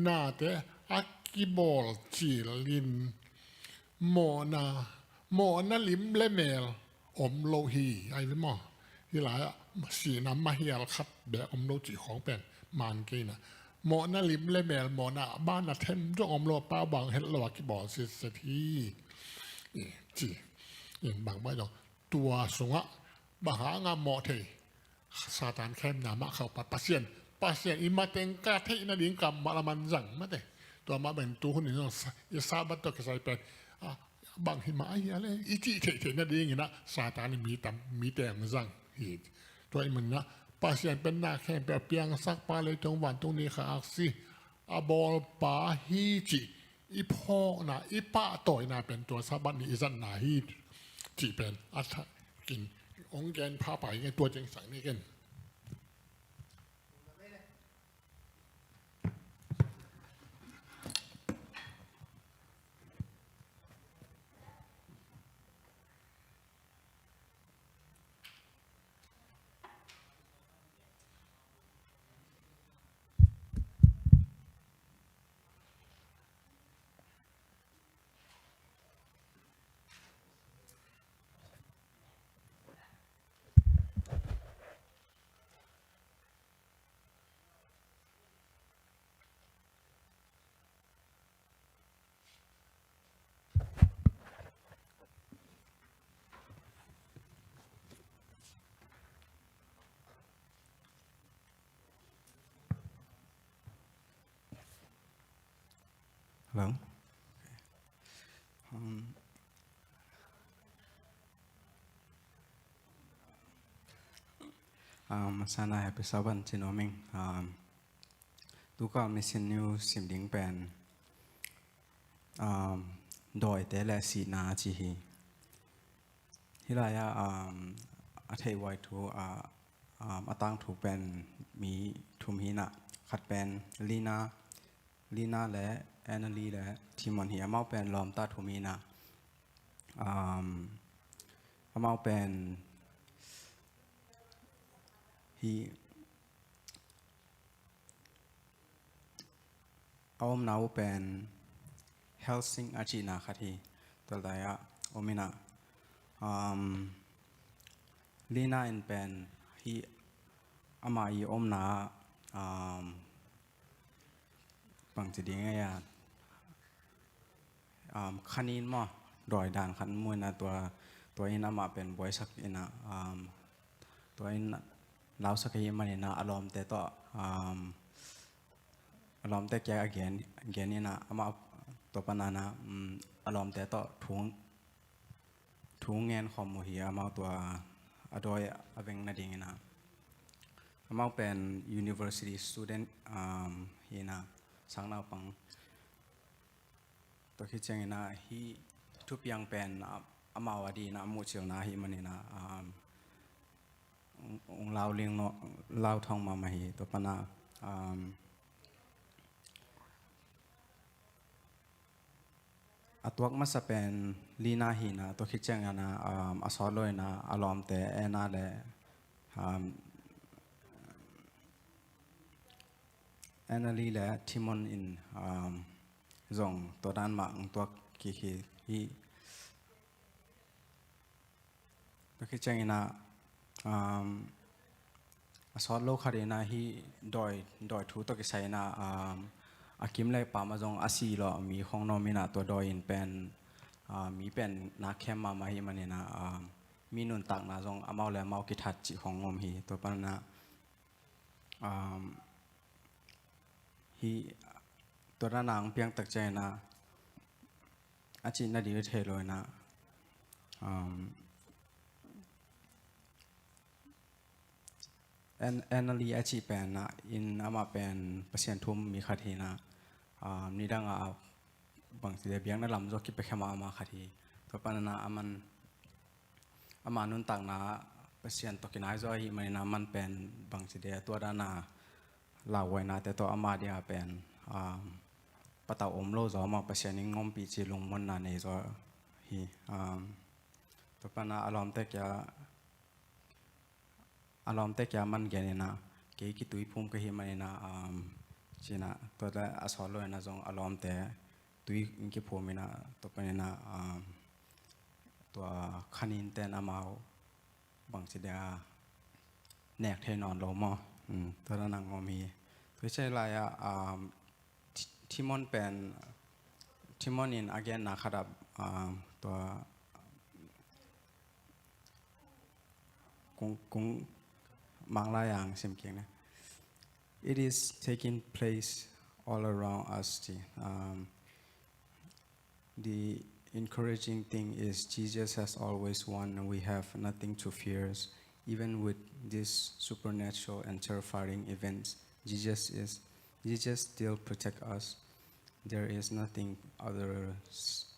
Nate a kibawl cilin mawhna, mawhna lim le mel om lo hi. Ai ve maw? Hi lai-ah sihna mahial khat bek om lo cih khawng pen man kei na. Mawhna lim le mel, mawhna banna them dong om lo, pau bang het lo a kibawl sitset hi. I, ci in bang bai dong. Tua sungah bang hanga mawh thei? Satan khemna mah khauh pa, Pasian, Pasian i mateng ka theih nading kammal a man zang mate. Tua mah ben tu hun in zong sa-, i Sabbath tawh kisai pen, a, bang hi mah ahi a le, i cih theih theih nadingin ah Satan in mi tam, mi teng zang hi. Tua i man in ah Pasian pen na khempeuh a piangsak pa, leitung vantung ni kha aksi a bawlpa hi cih i phawkna, i pahtawina pen tua Sabbath ni i zatna hi cih pen a thakin hong gen phapha ing e, tua ciang sak ni ken. Hello. Um, um, a sana happy Sabbath ci nuam ing. Um, tuka mission news sim ding pen, um, dawite le sihna ci hi. Hi lai-ah, um, a theihhuai thu, uh, um, a tangthu pen mi thum hi na, khat pen Lina, Lina le Annalie le Timon hi, amau pen lawmta thum hi na, um, amau pen hi a omna uh pen Helsing a cihna khat hi. Tua lai-ah om in ah, um, Lina in pen hi ama i omna ah, um, bangci ding a, um, khanin maw, dawi dan khat mu ina, tua, tua in amah pen buaisak ina, um, tua in lausak ahih manina a lawmte tawh, um, a lawmte kiang a gen, gen ina amah tua panana, um, a lawmte tawh thu, thu ngen khawm uh hi. Amau tua a dawi a veng nadingina amau pen university student, um, hina, sang naupang. Tua khit ciangina hih thupiang pen, ah, amau a dina a muhcilna ahih manina, um, ung, ung lau ling no, lau thong mahmah hi. Tua pana, um, a tuak masa pen Lina hina, tua khit ciangina, um, a sawt lo ina a lawmte Anna le, um, Anna Lee le Timon in, um, zong tua dan mah ong tuak kik hi. Hih tua khit ciangina, um, a sawt lo khat ina hih dawi, dawi thu tawh kisai ina, um, a kim le pam a zong a si lo mi khong nawm ina tua dawi in pen, um, mi pen na khem mahmah hi manina, um, mi nuntakna zong amau le amau kithat cih khong om hi. Tua panina, um, hih tua dana ong piang tak ciangina a cihna ding thei lo ina, um, An-, Anna Lee a cih pen ah in amah pen Pasian thu um mi khat hina, um, nidang a bangci le biakna lam zaw kipiakhia mahmah khat hi. Tua panina aman ama nuntakna Pasian tawh kinai zaw ahih manina aman pen bangci dia tua dana lauhuainate tawh ama dia pen, um, patau om lo zaw mah Pasian in ngompih ci lungmonna nei zaw hi. Um, tua pana a lawmte kia, a lawmte kia man gen ina kei kituiphum ka hih manina, um, cina tua le a sawt lo ina zong a lawmte tui in kiphum ina tua panina, um, tua khanin ten amau bangci dia nek thei nawn lo maw? Um, tua dana ngawm hi. Tua hi lai a, um, Ti-, Timon pen, Timon in a genna khat ah, um, tua kung, kung Manglai ang sim kik na. It is taking place all around us, ci. Um, the encouraging thing is Jesus has always won. We have nothing to fear. Even with these supernatural and terrifying events, Jesus is, Jesus still protect us. There is nothing other,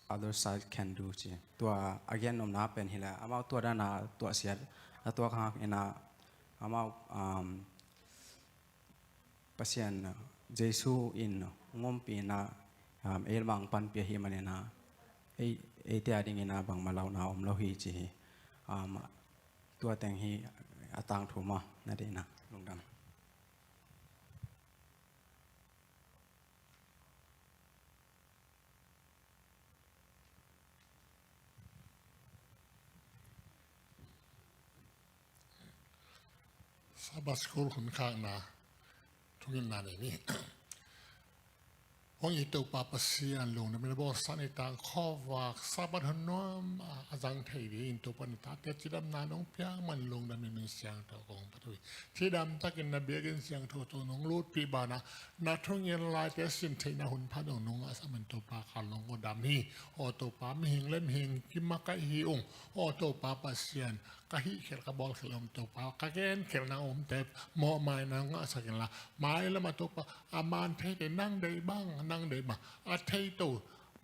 other side can do, ci. Tua a gen nopna pen hi le amau tua dana tua siat a tua khak ina amau, um, Pasian, Jesu in ngompih ina, um, ei lamah panpih ahih manina ei, eite a dingina bangmah launa om lo hi ci hi. Um, tua teng hi a tangthu mah na dina lungdam. Sabbath School hun khakna thungetna nei ni. Hong i Topa Pasian, lungdam in a bawlsa ni tang, khuavak Sabbath hun nuam a, a zang thei dingin Topa na tate cidamna nong piak man lungdam in min siangtho kong phat uh hi. Cidam takin na biakinn siangtho tawh nong lutpih banah na thungen laite sin theihna hun pha dong nong ngahsak man Topa kal nong ko dam hi. Aw Topa, mihing le mihing kimakaih hi ung. Aw Topa Pasian, ka hih khial ka bawl khial om Topa, ka gen khial nang omte mawhmai nang ngahsak inla, mailam a Topa, a man theite nang deih bang, nang deih bang a thei to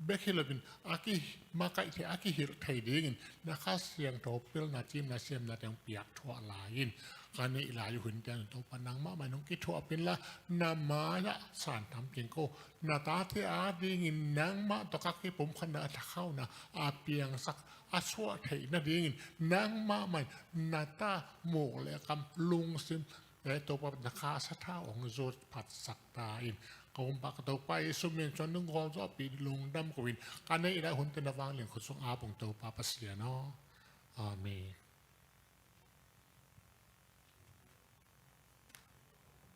bek hi loin a kimakaih thei, a kihilh thei dingin na Kha Siangtho pilna, cimna, siamna teng piak thuah lai in. Ka neih lai uh hun teng Topa nangmah mai nong kithuah pin la, na mai-ah san tam king ko. Na tate a dingin nangmah tawh ka kipumkhatna a thakhauhna a piangsak a suah theih nadingin nangmah mai na ta muk le kam, lungsim le Topa na Kha sathau hong zut phatsak ta in. Ka umpa ka Topa Jesu min suang nung gol zawhpih lungdam ko in, ka neih lai hunte na vanglian khut sung ap ung Topa Pasian aw. Amen.